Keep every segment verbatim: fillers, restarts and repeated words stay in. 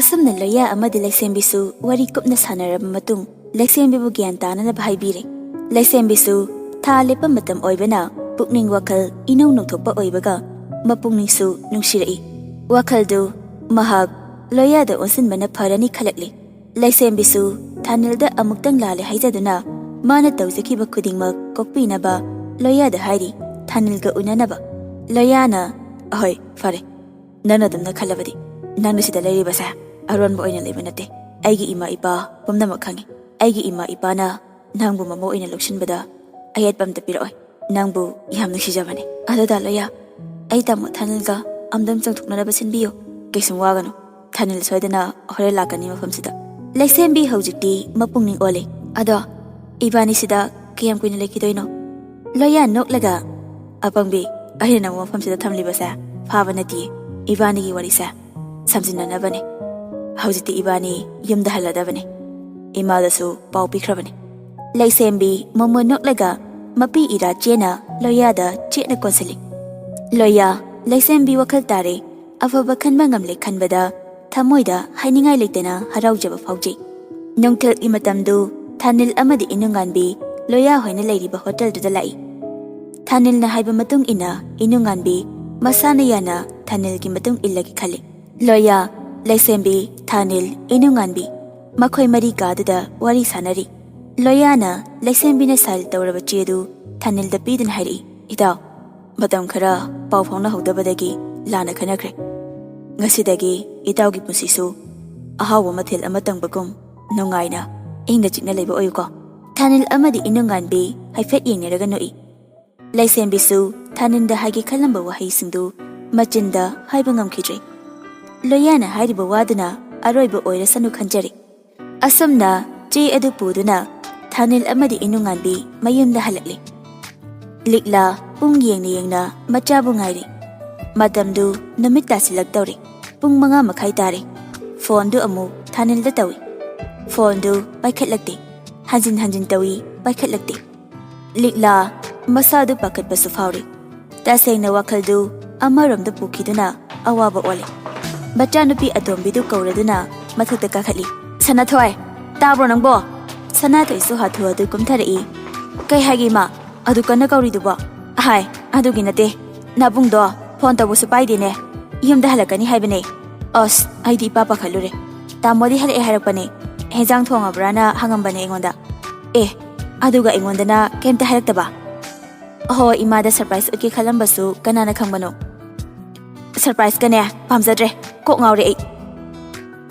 ꯑꯁꯨꯝꯅ ꯂꯣꯌꯥ ꯑꯃꯗꯤ ꯂꯩꯁꯦꯝꯕꯤꯁꯨ ꯋꯥꯔꯤ ꯀꯨꯞꯅ ꯁꯥꯟꯅꯔꯕ ꯃꯇꯨꯡ, ꯂꯩꯁꯦꯝꯕꯤꯕꯨ ꯒ꯭ꯌꯥꯟ ꯇꯥꯅꯅꯕ ꯍꯥꯏꯕꯤꯔꯦ꯫ ꯂꯩꯁꯦꯝꯕꯤꯁꯨ ꯊꯥ ꯂꯦꯞꯄ ꯃꯇꯝ ꯑꯣꯏꯕꯅ ꯄꯨꯛꯅꯤꯡ ꯋꯥꯈꯜ ꯏꯅꯧ ꯅꯧꯊꯣꯛꯄ ꯑꯣꯏꯕꯒ ꯃꯄꯨꯛꯅꯤꯡꯁꯨ ꯅꯨꯡꯁꯤꯔꯛꯏ꯫ ꯋꯥꯈꯜꯗꯨ ꯃꯍꯥꯛ ꯂꯣꯌꯥꯗ ꯑꯣꯟꯁꯤꯟꯕꯅ ꯐꯔꯅꯤ ꯈꯜꯂꯛꯂꯤ꯫ ꯂꯩꯁꯦꯝꯕꯤꯁꯨ ꯊꯥꯅꯤꯜꯗ ꯑꯃꯨꯛꯇꯪ ꯂꯥꯜꯂꯦ ꯍꯥꯏꯖꯗꯨꯅ ꯃꯥꯅ ꯇꯧꯖꯈꯤꯕ ꯈꯨꯗꯤꯡꯃꯛ ꯀꯣꯛꯄꯤꯅꯕ ꯂꯣꯌꯥꯗ ꯍꯥꯏꯔꯤ, ꯊꯥꯅꯤꯜꯒ ꯎꯅꯅꯕ꯫ ꯂꯣꯌꯥꯅ, "ꯑꯍꯣꯏ, ꯐꯔꯦ꯫ ꯅꯪꯅ ꯑꯗꯨꯝꯅ ꯈꯜꯂꯕꯗꯤ ꯅꯪꯅ ꯁꯤꯗ ꯂꯩꯔꯤꯕꯁꯦ ꯑꯔꯣꯟꯕ ꯑꯣꯏꯅ ꯂꯩꯕ ꯅꯠꯇꯦ꯫ ꯑꯩꯒꯤ ꯏꯃꯥ ꯏꯄꯥ ꯄꯨꯝꯅꯃꯛ ꯈꯪꯉꯤ꯫ ꯑꯩꯒꯤ ꯏꯃꯥ ꯏꯄꯥꯅ ꯅꯪꯕꯨ ꯃꯃꯧ ꯑꯣꯏꯅ ꯂꯧꯁꯤꯟꯕꯗ ꯑꯌꯦꯠꯄ ꯑꯝꯇ ꯄꯤꯔꯛꯑꯣꯏ꯫ ꯅꯪꯕꯨ ꯌꯥꯝ ꯅꯨꯡꯁꯤꯖꯕꯅꯤ꯫ ꯑꯗꯨꯗ ꯂꯣꯌꯥ, ꯑꯩ ꯇꯥꯃꯣ ꯊꯥꯅꯤꯜꯒ ꯑꯝꯗꯪ ꯆꯪꯊꯣꯛꯅꯅꯕ ꯁꯤꯟꯕꯤꯌꯨ꯫ ꯀꯩꯁꯨꯝ ꯋꯥꯒꯅꯨ꯫ ꯊꯥꯅꯤꯜ ꯁꯣꯏꯗꯅ ꯍꯣꯔꯦꯟ ꯂꯥꯛꯀꯅꯤ ꯃꯐꯝꯁꯤꯗ꯫" ꯂꯩꯁꯦꯝꯕꯤ ꯍꯧꯖꯤꯛꯇꯤ ꯃꯄꯨꯛꯅꯤꯡ ꯑꯣꯜꯂꯦ꯫ "ꯑꯗꯣ ꯏꯕꯥꯅꯤ ꯁꯤꯗ ꯀꯌꯥꯝ ꯀꯨꯏꯅ ꯂꯩꯈꯤꯗꯣꯏꯅꯣ?" ꯂꯣꯌꯥ ꯅꯣꯛꯂꯒ, "ꯑꯄꯪꯕꯤ, ꯑꯩꯅ ꯅꯪꯕꯨ ꯃꯐꯝꯁꯤꯗ ꯊꯝꯂꯤꯕꯁꯦ ꯐꯥꯕ ꯅꯠꯇꯦ꯫ ꯏꯕꯥꯅꯤꯒꯤ ꯋꯥꯔꯤꯁꯦ ꯁꯝꯖꯤꯟꯅꯅꯕꯅꯦ꯫ ꯍꯧꯖꯤꯛꯇꯤ ꯏꯕꯥꯅꯤ ꯌꯨꯝꯗ ꯍꯜꯂꯗꯕꯅꯦ꯫ ꯏꯃꯥꯗꯁꯨ ꯄꯥꯎ ꯄꯤꯈ꯭ꯔꯕꯅꯦ꯫" ꯂꯩꯁꯦꯝꯕꯤ ꯃꯃꯣꯟ ꯅꯣꯛꯂꯒ ꯃꯄꯤ ꯏꯔꯥ ꯆꯦꯅ ꯂꯣꯌꯥꯗ ꯆꯦꯠꯅ ꯀꯣꯟꯁꯤꯜꯂꯤ꯫ ꯂꯣꯌꯥ, ꯂꯩꯁꯦꯝꯕꯤ ꯋꯥꯈꯜ ꯇꯥꯔꯦ꯫ ꯑꯐꯕ ꯈꯟꯕ ꯉꯝꯂꯦ ꯈꯟꯕꯗ ꯊꯃꯣꯏꯗ ꯍꯥꯏꯅꯤꯡꯉꯥꯏ ꯂꯩꯇꯅ ꯍꯔꯥꯎꯖꯕ ꯐꯥꯎꯖꯩ꯫ ꯅꯨꯡꯊꯤꯜꯒꯤ ꯃꯇꯝꯗꯨ ꯊꯥꯅꯤꯜ ꯑꯃꯗꯤ ꯏꯅꯨꯡꯉꯥꯟꯕꯤ ꯂꯣꯌꯥ ꯍꯣꯏꯅ ꯂꯩꯔꯤꯕ ꯍꯣꯇꯦꯜꯗꯨꯗ ꯂꯥꯛꯏ꯫ ꯊꯥꯅꯤꯜꯅ ꯍꯥꯏꯕ ꯃꯇꯨꯡ ꯏꯟꯅ ꯏꯅꯨꯡꯉꯥꯟꯕꯤ ꯃꯁꯥꯅ ꯌꯥꯅ ꯊꯥꯅꯤꯜꯒꯤ ꯃꯇꯨꯡ ꯏꯜꯂꯒꯦ ꯈꯜꯂꯤ꯫ ꯂꯣꯌꯥ, ꯂꯩꯁꯦꯝꯕꯤ, ꯊꯥꯅꯤꯜ, ꯏꯅꯨꯡꯉꯥꯟꯕꯤ, ꯃꯈꯣꯏ ꯃꯔꯤ ꯀꯥꯗꯨꯗ ꯋꯥꯔꯤ ꯁꯥꯟꯅꯔꯤ꯫ ꯂꯣꯌꯥꯅ ꯂꯩꯁꯦꯝꯕꯤꯅ ꯁꯥꯏꯜ ꯇꯧꯔꯕ ꯆꯦꯗꯨ ꯊꯥꯅꯤꯜꯗ ꯄꯤꯗꯨꯅ ꯍꯥꯏꯔꯛꯏ, "ꯏꯇꯥꯎ, ꯃꯇꯝ ꯈꯔ ꯄꯥꯎ ꯐꯥꯎꯅꯍꯧꯗꯕꯗꯒꯤ ꯂꯥꯟꯅ ꯈꯟꯅꯈ꯭ꯔꯦ꯫ ꯉꯁꯤꯗꯒꯤ ꯏꯇꯥꯎꯒꯤ ꯄꯨꯟꯁꯤꯁꯨ ꯑꯍꯥꯎꯕ ꯃꯊꯦꯜ ꯑꯃ ꯇꯪꯕꯒꯨꯝ ꯅꯨꯡꯉꯥꯏꯅ ꯏꯪꯅ ꯆꯤꯛꯅ ꯂꯩꯕ ꯑꯣꯏꯌꯨꯀꯣ꯫" ꯊꯥꯅꯤꯜ ꯑꯃꯗꯤ ꯏꯅꯨꯡꯉꯥꯟꯕꯤ ꯍꯥꯏꯐꯦꯠ ꯌꯦꯡꯅꯔꯒ ꯅꯣꯛꯏ꯫ ꯂꯩꯁꯦꯝꯕꯤꯁꯨ ꯊꯥꯅꯤꯜꯗ ꯍꯥꯏꯒꯦ ꯈꯜꯂꯝꯕ ꯋꯥꯍꯩꯁꯤꯡꯗꯨ ꯃꯆꯤꯟꯗ ꯍꯥꯏꯕ ꯉꯝꯈꯤꯗ꯭ꯔꯦ꯫ ꯂꯣꯌꯥꯅ ꯍꯥꯏꯔꯤꯕ ꯋꯥꯗꯨꯅ ꯑꯔꯣꯏꯕ ꯑꯣꯏꯔꯁꯅꯨ ꯈꯟꯖꯔꯦ꯫ ꯑꯁꯨꯝꯅ ꯆꯦ ꯑꯗꯨ ꯄꯨꯗꯨꯅ ꯊꯥꯅꯤꯜ ꯑꯃꯗꯤ ꯏꯅꯨꯡꯉꯥꯟꯕꯤ ꯃꯌꯨꯝꯗ ꯍꯜꯂꯛꯂꯤ꯫ ꯂꯤꯛꯂꯥ ꯄꯨꯡ ꯌꯦꯡꯅ ꯌꯦꯡꯅ ꯃꯆꯥꯕꯨ ꯉꯥꯏꯔꯤ꯫ ꯃꯇꯝꯗꯨ ꯅꯨꯃꯤꯠ ꯇꯥꯁꯤꯜꯂꯛꯇꯧꯔꯦ꯫ ꯄꯨꯡ ꯃꯉꯥ ꯃꯈꯥꯏ ꯇꯥꯔꯦ꯫ ꯐꯣꯟꯗꯨ ꯑꯃꯨꯛ ꯊꯥꯅꯤꯜꯗ ꯇꯧꯏ꯫ ꯐꯣꯟꯗꯨ ꯄꯥꯏꯈꯠꯂꯛꯇꯦ꯫ ꯍꯟꯖꯤꯟ ꯍꯟꯖꯤꯟ ꯇꯧꯏ, ꯄꯥꯏꯈꯠꯂꯛꯇꯦ꯫ ꯂꯤꯛꯂꯥ ꯃꯁꯥꯗꯨ ꯄꯥꯈꯠꯄꯁꯨ ꯐꯥꯎꯔꯤ꯫ ꯇꯁꯦꯡꯅ ꯋꯥꯈꯜꯗꯨ ꯑꯃꯔꯣꯝꯗ ꯄꯨꯈꯤꯗꯨꯅ ꯑꯋꯥꯕ ꯑꯣꯜꯂꯤ꯫ ꯃꯆꯥꯅꯨꯄꯤ ꯑꯇꯣꯝꯕꯤꯗꯨ ꯀꯧꯔꯗꯨꯅ ꯃꯊꯛꯇ ꯀꯥꯈꯠꯂꯤ꯫ "ꯁꯅꯥꯊꯣꯏ, ꯇꯥꯕ꯭ꯔꯣ ꯅꯪꯕꯣ?" ꯁꯅꯥꯊꯣꯏꯁꯨ ꯍꯥꯊꯨ ꯍꯥꯊꯨ ꯀꯨꯝꯊꯔꯛꯏ꯫ "ꯀꯩ ꯍꯥꯏꯒꯦ ꯏꯃꯥ? ꯑꯗꯨ ꯀꯟꯅ ꯀꯧꯔꯤꯗꯨꯕꯣ?" "ꯍꯥꯏ, ꯑꯗꯨꯒꯤ ꯅꯠꯇꯦ꯫ ꯅꯕꯨꯡꯗꯣ ꯐꯣꯟ ꯇꯧꯕꯁꯨ ꯄꯥꯏꯗꯦꯅꯦ꯫ ꯌꯨꯝꯗ ꯍꯜꯂꯛꯀꯅꯤ ꯍꯥꯏꯕꯅꯦ꯫ ꯑꯁ, ꯑꯩꯗꯤ ꯏꯄꯥ ꯄꯥꯈꯠꯂꯨꯔꯦ꯫ ꯇꯥꯃꯣꯗꯤ ꯍꯜꯂꯛꯑꯦ ꯍꯥꯏꯔꯛꯄꯅꯦ꯫ ꯍꯦꯟꯖꯥꯡ ꯊꯣꯡꯉꯕ꯭ꯔꯥꯅ ꯍꯪꯉꯝꯕꯅꯦ ꯑꯩꯉꯣꯟꯗ꯫ ꯑꯦ, ꯑꯗꯨꯒ ꯑꯩꯉꯣꯟꯗꯅ ꯀꯩꯝꯇ ꯍꯥꯏꯔꯛꯇꯕ?" "ꯑꯍꯣ, ꯏꯃꯥꯗ ꯁꯔꯄ꯭ꯔꯥꯏꯖ ꯎꯠꯀꯦ ꯈꯜꯂꯝꯕꯁꯨ ꯀꯅꯥꯅ ꯈꯪꯕꯅꯣ?" "ꯁꯔꯄ꯭ꯔꯥꯏꯖꯀꯅꯦ ꯄꯥꯝꯖꯗ꯭ꯔꯦ꯫ ꯀꯣꯛ ꯉꯥꯎꯔꯦ ꯑꯩ꯫"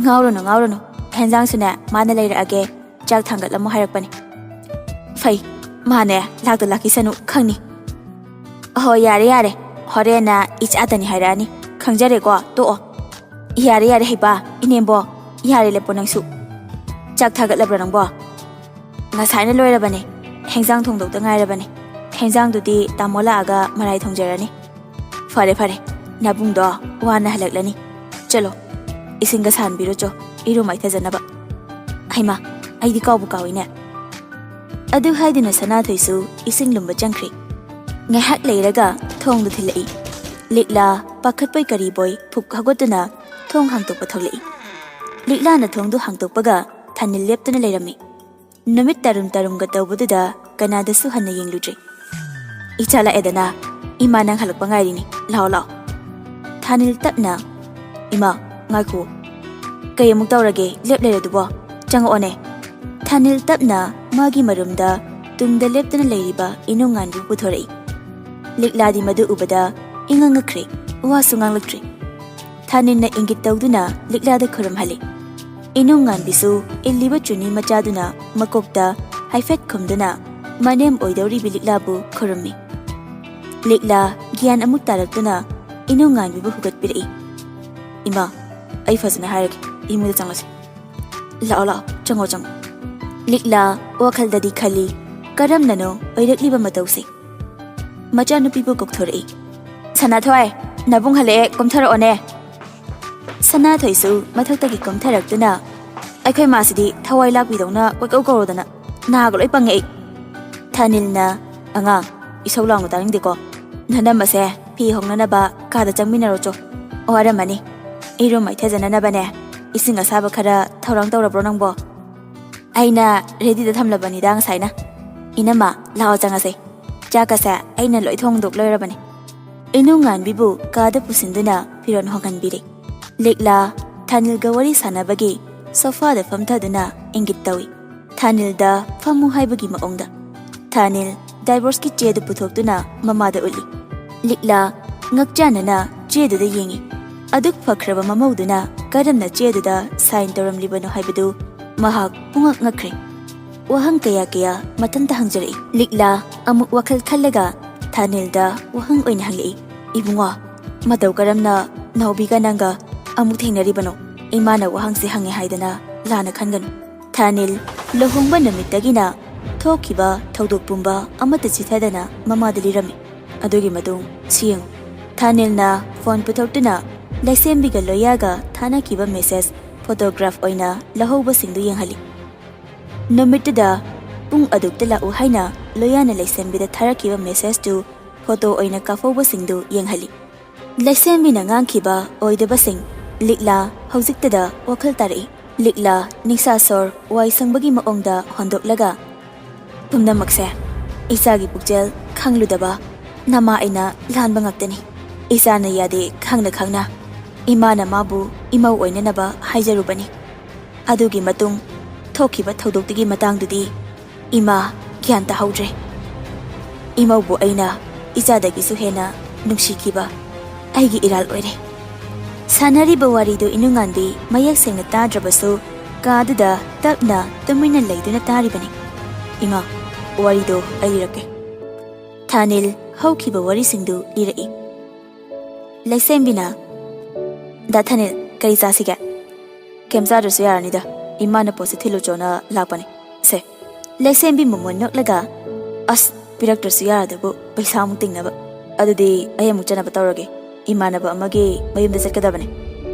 "ꯉꯥꯎꯔꯨꯅꯨ, ꯉꯥꯎꯔꯨꯅꯨ꯫ ꯍꯦꯟꯖꯥꯡꯁꯨꯅꯦ ꯃꯥꯅ ꯂꯩꯔꯛꯑꯒꯦ꯫ ꯆꯥꯛ ꯊꯥꯡꯒꯠꯂꯝꯃꯣ ꯍꯥꯏꯔꯛꯄꯅꯦ꯫" "ꯐꯩ, ꯃꯥꯅꯦ ꯂꯥꯛꯇ ꯂꯥꯛꯈꯤꯁꯅꯨ ꯈꯪꯅꯤ꯫" "ꯑꯍꯣ, ꯌꯥꯔꯦ, ꯌꯥꯔꯦ꯫ ꯍꯣꯔꯦꯟꯅ ꯏꯆꯥꯇꯅꯤ ꯍꯥꯏꯔꯛꯑꯅꯤ꯫ ꯈꯪꯖꯔꯦꯀꯣ, ꯇꯣꯛꯑꯣ꯫" "ꯌꯥꯔꯦ, ꯌꯥꯔꯦ ꯍꯩꯕ, ꯏꯅꯦꯝꯕꯣ꯫ ꯌꯥꯔꯦ, ꯂꯦꯞꯄꯣ ꯅꯪꯁꯨ꯫ ꯆꯥꯛ ꯊꯥꯒꯠꯂꯕ꯭ꯔꯥ ꯅꯪꯕꯣ?" "ꯉꯁꯥꯏꯅ ꯂꯣꯏꯔꯕꯅꯦ꯫ ꯍꯦꯟꯖꯥꯡ ꯊꯣꯡꯗꯧꯗ ꯉꯥꯏꯔꯕꯅꯦ꯫ ꯍꯦꯟꯖꯥꯡꯗꯨꯗꯤ ꯇꯥꯃꯣ ꯂꯥꯛꯑꯒ ꯃꯔꯥꯏ ꯊꯣꯡꯖꯔꯅꯤ꯫" "ꯐꯔꯦ, ꯐꯔꯦ꯫ ꯅꯕꯨꯡꯗꯣ ꯋꯥꯅ ꯍꯜꯂꯛꯂꯅꯤ꯫ ꯆꯠꯂꯣ, ꯏꯁꯤꯡꯒ ꯁꯥꯍꯟꯕꯤꯔꯣ ꯆꯣ, ꯏꯔꯨ ꯃꯥꯏꯊꯖꯅꯕ꯫ ꯍꯩꯃꯥ, ꯑꯩꯗꯤ ꯀꯥꯎꯕꯨ ꯀꯥꯎꯏꯅꯦ꯫" ꯑꯗꯨ ꯍꯥꯏꯗꯨꯅ ꯁꯅꯥꯊꯣꯏꯁꯨ ꯏꯁꯤꯡ ꯂꯨꯝꯕ ꯆꯪꯈ꯭ꯔꯦ꯫ ꯉꯥꯏꯍꯥꯛ ꯂꯩꯔꯒ ꯊꯣꯡꯗꯨ ꯊꯤꯜꯂꯛꯏ꯫ ꯂꯤꯛꯂꯥ ꯄꯥꯈꯠꯄꯣꯏ ꯀꯔꯤꯕꯣꯏ ꯐꯨꯛ ꯍꯧꯒꯠꯇꯨꯅ ꯊꯣꯡ ꯍꯥꯡꯗꯣꯛꯄ ꯊꯣꯛꯂꯛꯏ꯫ ꯂꯤꯛꯂꯥꯅ ꯊꯣꯡꯗꯨ ꯍꯥꯡꯗꯣꯛꯄꯒ ꯊꯥꯅꯤꯜ ꯂꯦꯞꯇꯨꯅ ꯂꯩꯔꯝꯃꯤ꯫ ꯅꯨꯃꯤꯠ ꯇꯥꯔꯨꯝ ꯇꯥꯔꯨꯝꯒ ꯇꯧꯕꯗꯨꯗ ꯀꯅꯥꯗꯁꯨ ꯍꯟꯅ ꯌꯦꯡꯂꯨꯗ꯭ꯔꯦ꯫ "ꯏꯆꯥ ꯂꯥꯛꯑꯦꯗꯅ, ꯏꯃꯥ ꯅꯪ ꯍꯜꯂꯛꯄ ꯉꯥꯏꯔꯤꯅꯤ, ꯂꯥꯛꯑꯣ, ꯂꯥꯛꯑꯣ꯫" ꯊꯥꯅꯤꯜ ꯇꯞꯅ, "ꯏꯃꯥ, ꯉꯥꯏꯈꯣ꯫ ꯀꯩ ꯑꯃꯨꯛ ꯇꯧꯔꯒꯦ? ꯂꯦꯞ ꯂꯩꯔꯗꯨꯕꯣ? ꯆꯪꯉꯛꯑꯣꯅꯦ꯫" ꯊꯥꯅꯤꯜ ꯇꯞꯅ ꯃꯥꯒꯤ ꯃꯔꯨꯝꯗ ꯇꯨꯡꯗ ꯂꯦꯞꯇꯨꯅ ꯂꯩꯔꯤꯕ ꯏꯅꯨꯡꯉꯥꯟꯕꯤꯕꯨ ꯄꯨꯊꯣꯔꯛꯏ꯫ ꯂꯤꯛꯂꯥꯗꯤ ꯃꯗꯨ ꯎꯕꯗ ꯏꯉꯛ ꯉꯛꯈ꯭ꯔꯦ, ꯋꯥꯁꯨ ꯉꯥꯡꯂꯛꯇ꯭ꯔꯦ꯫ ꯊꯥꯅꯤꯜꯅ ꯏꯪꯒꯤꯠ ꯇꯧꯗꯨꯅ ꯂꯤꯛꯂꯥꯗ ꯈꯨꯔꯨꯝꯍꯜꯂꯤ꯫ ꯏꯅꯨꯡꯉꯥꯟꯕꯤꯁꯨ ꯏꯜꯂꯤꯕ ꯆꯨꯅꯤ ꯃꯆꯥꯗꯨꯅ ꯃꯀꯣꯛꯇ ꯍꯥꯏꯐꯦꯠ ꯈꯨꯝꯗꯨꯅ ꯃꯅꯦꯝ ꯑꯣꯏꯗꯧꯔꯤꯕꯤ ꯂꯤꯛꯂꯥꯕꯨ ꯈꯨꯔꯨꯝꯃꯤ꯫ ꯂꯤꯛꯂꯥ ꯒ꯭ꯌꯥꯟ ꯑꯃꯨꯛ ꯇꯥꯔꯛꯇꯨꯅ ꯏꯅꯨꯡꯉꯥꯟꯕꯤꯕꯨ ꯍꯨꯒꯠꯄꯤꯔꯛꯏ꯫ "ꯏꯃꯥ, ꯑꯩ ꯐꯖꯅ ꯍꯥꯏꯔꯒꯦ, ꯏꯃꯨꯡꯗ ꯆꯪꯂꯁꯤ꯫ ꯂꯥꯛꯑꯣ, ꯂꯥꯛꯑꯣ, ꯆꯪꯉꯣ, ꯆꯪꯉꯣ꯫" ꯂꯤꯛꯂꯥ ꯋꯥꯈꯜꯗꯗꯤ ꯈꯜꯂꯤ, "ꯀꯔꯝꯅꯅꯣ ꯑꯣꯏꯔꯛꯂꯤꯕ ꯃꯇꯧꯁꯦ?" ꯃꯆꯥꯅꯨꯄꯤꯕꯨ ꯀꯧꯊꯣꯔꯛꯏ꯫ "ꯁꯅꯥꯊꯣꯏ, ꯅꯕꯨꯡ ꯍꯜꯂꯛꯑꯦ, ꯀꯨꯝꯊꯔꯛꯑꯣꯅꯦ꯫" ꯁꯅꯥꯊꯣꯏꯁꯨ ꯃꯊꯛꯇꯒꯤ ꯀꯨꯝꯊꯔꯛꯇꯨꯅ, "ꯑꯩꯈꯣꯏ ꯃꯥꯁꯤꯗꯤ ꯊꯋꯥꯏ ꯂꯥꯛꯄꯤꯗꯧꯅ ꯀꯣꯏꯀꯧ ꯀꯧꯔꯗꯅ ꯅꯥꯒ ꯂꯣꯏ ꯄꯪꯉꯦ ꯑꯩ꯫" ꯊꯥꯅꯤꯜꯅ, "ꯑꯉꯥꯡ, ꯏꯁꯧ ꯂꯥꯡꯅꯨ ꯇꯥꯅꯤꯡꯗꯦꯀꯣ꯫ ꯅꯅꯝꯃꯁꯦ ꯐꯤ ꯍꯣꯡꯅꯅꯕ ꯀꯥꯗ ꯆꯪꯃꯤꯟꯅꯔꯣ ꯆꯣ꯫ ꯋꯥꯔꯝꯃꯅꯤ꯫" ꯏꯔꯨ ꯃꯥꯏꯊꯖꯅꯅꯕꯅꯦ ꯏꯁꯤꯡ ꯑꯁꯥꯕ ꯈꯔ ꯊꯧꯔꯥꯡ ꯇꯧꯔꯕ꯭ꯔꯣ ꯅꯪꯕꯣ? ꯑꯩꯅ ꯔꯦꯗꯤꯗ ꯊꯝꯂꯕꯅꯤꯗ ꯉꯁꯥꯏꯅ꯫ ꯏꯅꯝꯃ, ꯂꯥꯛꯑꯣ ꯆꯪꯉꯁꯦ꯫ ꯆꯥꯛꯀꯁꯦ ꯑꯩꯅ ꯂꯣꯏ ꯊꯣꯡꯗꯣꯛ ꯂꯣꯏꯔꯕꯅꯦ꯫ ꯏꯅꯨꯡꯉꯥꯟꯕꯤꯕꯨ ꯀꯥꯗ ꯄꯨꯁꯤꯟꯗꯨꯅ ꯐꯤꯔꯣꯜ ꯍꯣꯡꯍꯟꯕꯤꯔꯦ꯫ ꯂꯤꯛꯂꯥ ꯊꯥꯅꯤꯜꯒ ꯋꯥꯔꯤ ꯁꯥꯟꯅꯕꯒꯤ ꯁꯣꯐꯥꯗ ꯐꯝꯊꯗꯨꯅ ꯏꯪꯒꯤꯠ ꯇꯧꯏ꯫ ꯊꯥꯅꯤꯜꯗ ꯐꯝꯃꯨ ꯍꯥꯏꯕꯒꯤ ꯃꯑꯣꯡꯗ꯫ ꯊꯥꯅꯤꯜ ꯗꯥꯏꯚꯣꯔꯁꯀꯤ ꯆꯦꯗꯨ ꯄꯨꯊꯣꯛꯇꯨꯅ ꯃꯃꯥꯗ ꯎꯠꯂꯤ꯫ ꯂꯤꯛꯂꯥ ꯉꯛꯆꯥꯟꯅꯅ ꯆꯦꯗꯨꯗ ꯌꯦꯡꯏ꯫ ꯑꯗꯨꯛ ꯐꯈ꯭ꯔꯕ ꯃꯃꯧꯗꯨꯅ ꯀꯔꯝꯅ ꯆꯦꯗꯨꯗ ꯁꯥꯏꯟ ꯇꯧꯔꯝꯂꯤꯕꯅꯣ ꯍꯥꯏꯕꯗꯨ ꯃꯍꯥꯛ ꯄꯨꯡꯉꯛ ꯉꯛꯈ꯭ꯔꯦ꯫ ꯋꯥꯍꯪ ꯀꯌꯥ ꯀꯌꯥ ꯃꯊꯟꯇ ꯍꯪꯖꯔꯛꯏ꯫ ꯂꯤꯛꯂꯥ ꯑꯃꯨꯛ ꯋꯥꯈꯜ ꯈꯜꯂꯒ ꯊꯥꯅꯤꯜꯗ ꯋꯥꯍꯪ ꯑꯣꯏꯅ ꯍꯪꯂꯛꯏ, "ꯏꯕꯨꯡꯉꯣ, ꯃꯇꯧ ꯀꯔꯝꯅ ꯅꯥꯎꯕꯤꯒ ꯅꯪꯒ ꯑꯃꯨꯛ ꯊꯦꯡꯅꯔꯤꯕꯅꯣ? ꯏꯃꯥꯅ ꯋꯥꯍꯪꯁꯤ ꯍꯪꯉꯦ ꯍꯥꯏꯗꯅ ꯂꯥꯟꯅ ꯈꯟꯒꯅꯨ꯫" ꯊꯥꯅꯤꯜ ꯂꯨꯍꯣꯡꯕ ꯅꯨꯃꯤꯠꯇꯒꯤꯅ ꯊꯣꯛꯈꯤꯕ ꯊꯧꯗꯣꯛ ꯄꯨꯝꯕ ꯑꯃꯠꯇ ꯆꯤꯊꯗꯅ ꯃꯃꯥꯗ ꯂꯤꯔꯝꯃꯤ꯫ ꯑꯗꯨꯒꯤ ꯃꯇꯨꯡ ꯁꯤ ꯌꯦꯡꯉꯨ꯫ ꯊꯥꯅꯤꯜꯅ ꯐꯣꯟ ꯄꯨꯊꯣꯛꯇꯨꯅ ꯂꯩꯁꯦꯝꯕꯤꯒ ꯂꯣꯌꯥꯒ ꯊꯥꯅꯈꯤꯕ ꯃꯦꯁꯦꯖ ꯐꯣꯇꯣꯒ꯭ꯔꯥꯐ ꯑꯣꯏꯅ ꯂꯧꯍꯧꯕꯁꯤꯡꯗꯨ ꯌꯦꯡꯍꯜꯂꯤ꯫ ꯅꯨꯃꯤꯠꯇꯨꯗ ꯄꯨꯡ ꯑꯗꯨꯛꯇ ꯂꯥꯛꯎ ꯍꯥꯏꯅ ꯂꯣꯌꯥꯅ ꯂꯩꯁꯦꯝꯕꯤꯗ ꯊꯥꯔꯛꯈꯤꯕ ꯃꯦꯁꯦꯖꯇꯨ ꯐꯣꯇꯣ ꯑꯣꯏꯅ ꯀꯥꯞꯍꯧꯕꯁꯤꯡꯗꯨ ꯌꯦꯡꯍꯜꯂꯤ꯫ ꯂꯩꯁꯦꯝꯕꯤꯅ ꯉꯥꯡꯈꯤꯕ ꯑꯣꯏꯗꯕꯁꯤꯡ ꯂꯤꯛꯂꯥ ꯍꯧꯖꯤꯛꯇꯗ ꯋꯥꯈꯜ ꯇꯥꯔꯛꯏ꯫ ꯂꯤꯛꯂꯥ ꯅꯤꯡꯁꯥ ꯁꯣꯔ ꯋꯥꯏ ꯁꯪꯕꯒꯤ ꯃꯑꯣꯡꯗ ꯍꯣꯟꯗꯣꯛꯂꯒ, "ꯄꯨꯝꯅꯃꯛꯁꯦ ꯏꯆꯥꯒꯤ ꯄꯨꯛꯆꯦꯜ ꯈꯪꯂꯨꯗꯕ ꯅꯃꯥ ꯑꯩꯅ ꯂꯥꯟꯕ ꯉꯥꯛꯇꯅꯤ꯫ ꯏꯆꯥꯅ ꯌꯥꯗꯦ ꯈꯪꯅ ꯈꯪꯅ ꯏꯃꯥꯅ ꯃꯥꯕꯨ ꯏꯃꯧ ꯑꯣꯏꯅꯅꯕ ꯍꯥꯏꯖꯔꯨꯕꯅꯤ꯫ ꯑꯗꯨꯒꯤ ꯃꯇꯨꯡ ꯊꯣꯛꯈꯤꯕ ꯊꯧꯗꯣꯛꯇꯨꯒꯤ ꯃꯇꯥꯡꯗꯨꯗꯤ ꯏꯃꯥ ꯒ꯭ꯌꯥꯟ ꯇꯥꯍꯧꯗ꯭ꯔꯦ꯫ ꯏꯃꯧꯕꯨ ꯑꯩꯅ ꯏꯆꯥꯗꯒꯤꯁꯨ ꯍꯦꯟꯅ ꯅꯨꯡꯁꯤꯈꯤꯕ ꯑꯩꯒꯤ ꯏꯔꯥꯜ ꯑꯣꯏꯔꯦ꯫" ꯁꯥꯟꯅꯔꯤꯕ ꯋꯥꯔꯤꯗꯨ ꯏꯅꯨꯡꯉꯥꯟꯕꯤ ꯃꯌꯦꯛ ꯁꯦꯡꯅ ꯇꯥꯗ꯭ꯔꯕꯁꯨ ꯀꯥꯗꯨꯗ ꯇꯞꯅ ꯇꯨꯃꯤꯟꯅ ꯂꯩꯗꯨꯅ ꯇꯥꯔꯤꯕꯅꯤ꯫ "ꯏꯃꯥ, ꯋꯥꯔꯤꯗꯣ ꯑꯩ ꯂꯤꯔꯛꯀꯦ꯫" ꯊꯥꯅꯤꯜ ꯍꯧꯈꯤꯕ ꯋꯥꯔꯤꯁꯤꯡꯗꯨ ꯂꯤꯔꯛꯏ꯫ ꯂꯩꯁꯦꯝꯕꯤꯅ, "ꯗꯥ ꯊꯥꯅꯤꯜ, ꯀꯔꯤ ꯆꯥꯁꯤꯒꯦ?" "ꯀꯩꯝ ꯆꯥꯗ꯭ꯔꯁꯨ ꯌꯥꯔꯅꯤꯗ, ꯏꯃꯥꯅ ꯄꯣꯠꯁꯤ ꯊꯤꯜꯂꯨꯆꯣꯅ ꯂꯥꯛꯄꯅꯤ꯫ ꯁꯦ꯫" ꯂꯩꯁꯦꯝꯕꯤ ꯃꯃꯣꯟ ꯅꯣꯛꯂꯒ, "ꯑꯁ, ꯄꯤꯔꯛꯇ꯭ꯔꯁꯨ ꯌꯥꯔꯗꯨꯕꯨ ꯄꯩꯁꯥ ꯑꯃꯨꯛ ꯇꯤꯡꯅꯕ꯫ ꯑꯗꯨꯗꯤ ꯑꯩ ꯑꯃꯨꯛ ꯆꯠꯅꯕ ꯇꯧꯔꯒꯦ, ꯏꯃꯥꯟꯅꯕ ꯑꯃꯒꯤ ꯃꯌꯨꯝꯗ ꯆꯠꯀꯗꯕꯅꯦ꯫"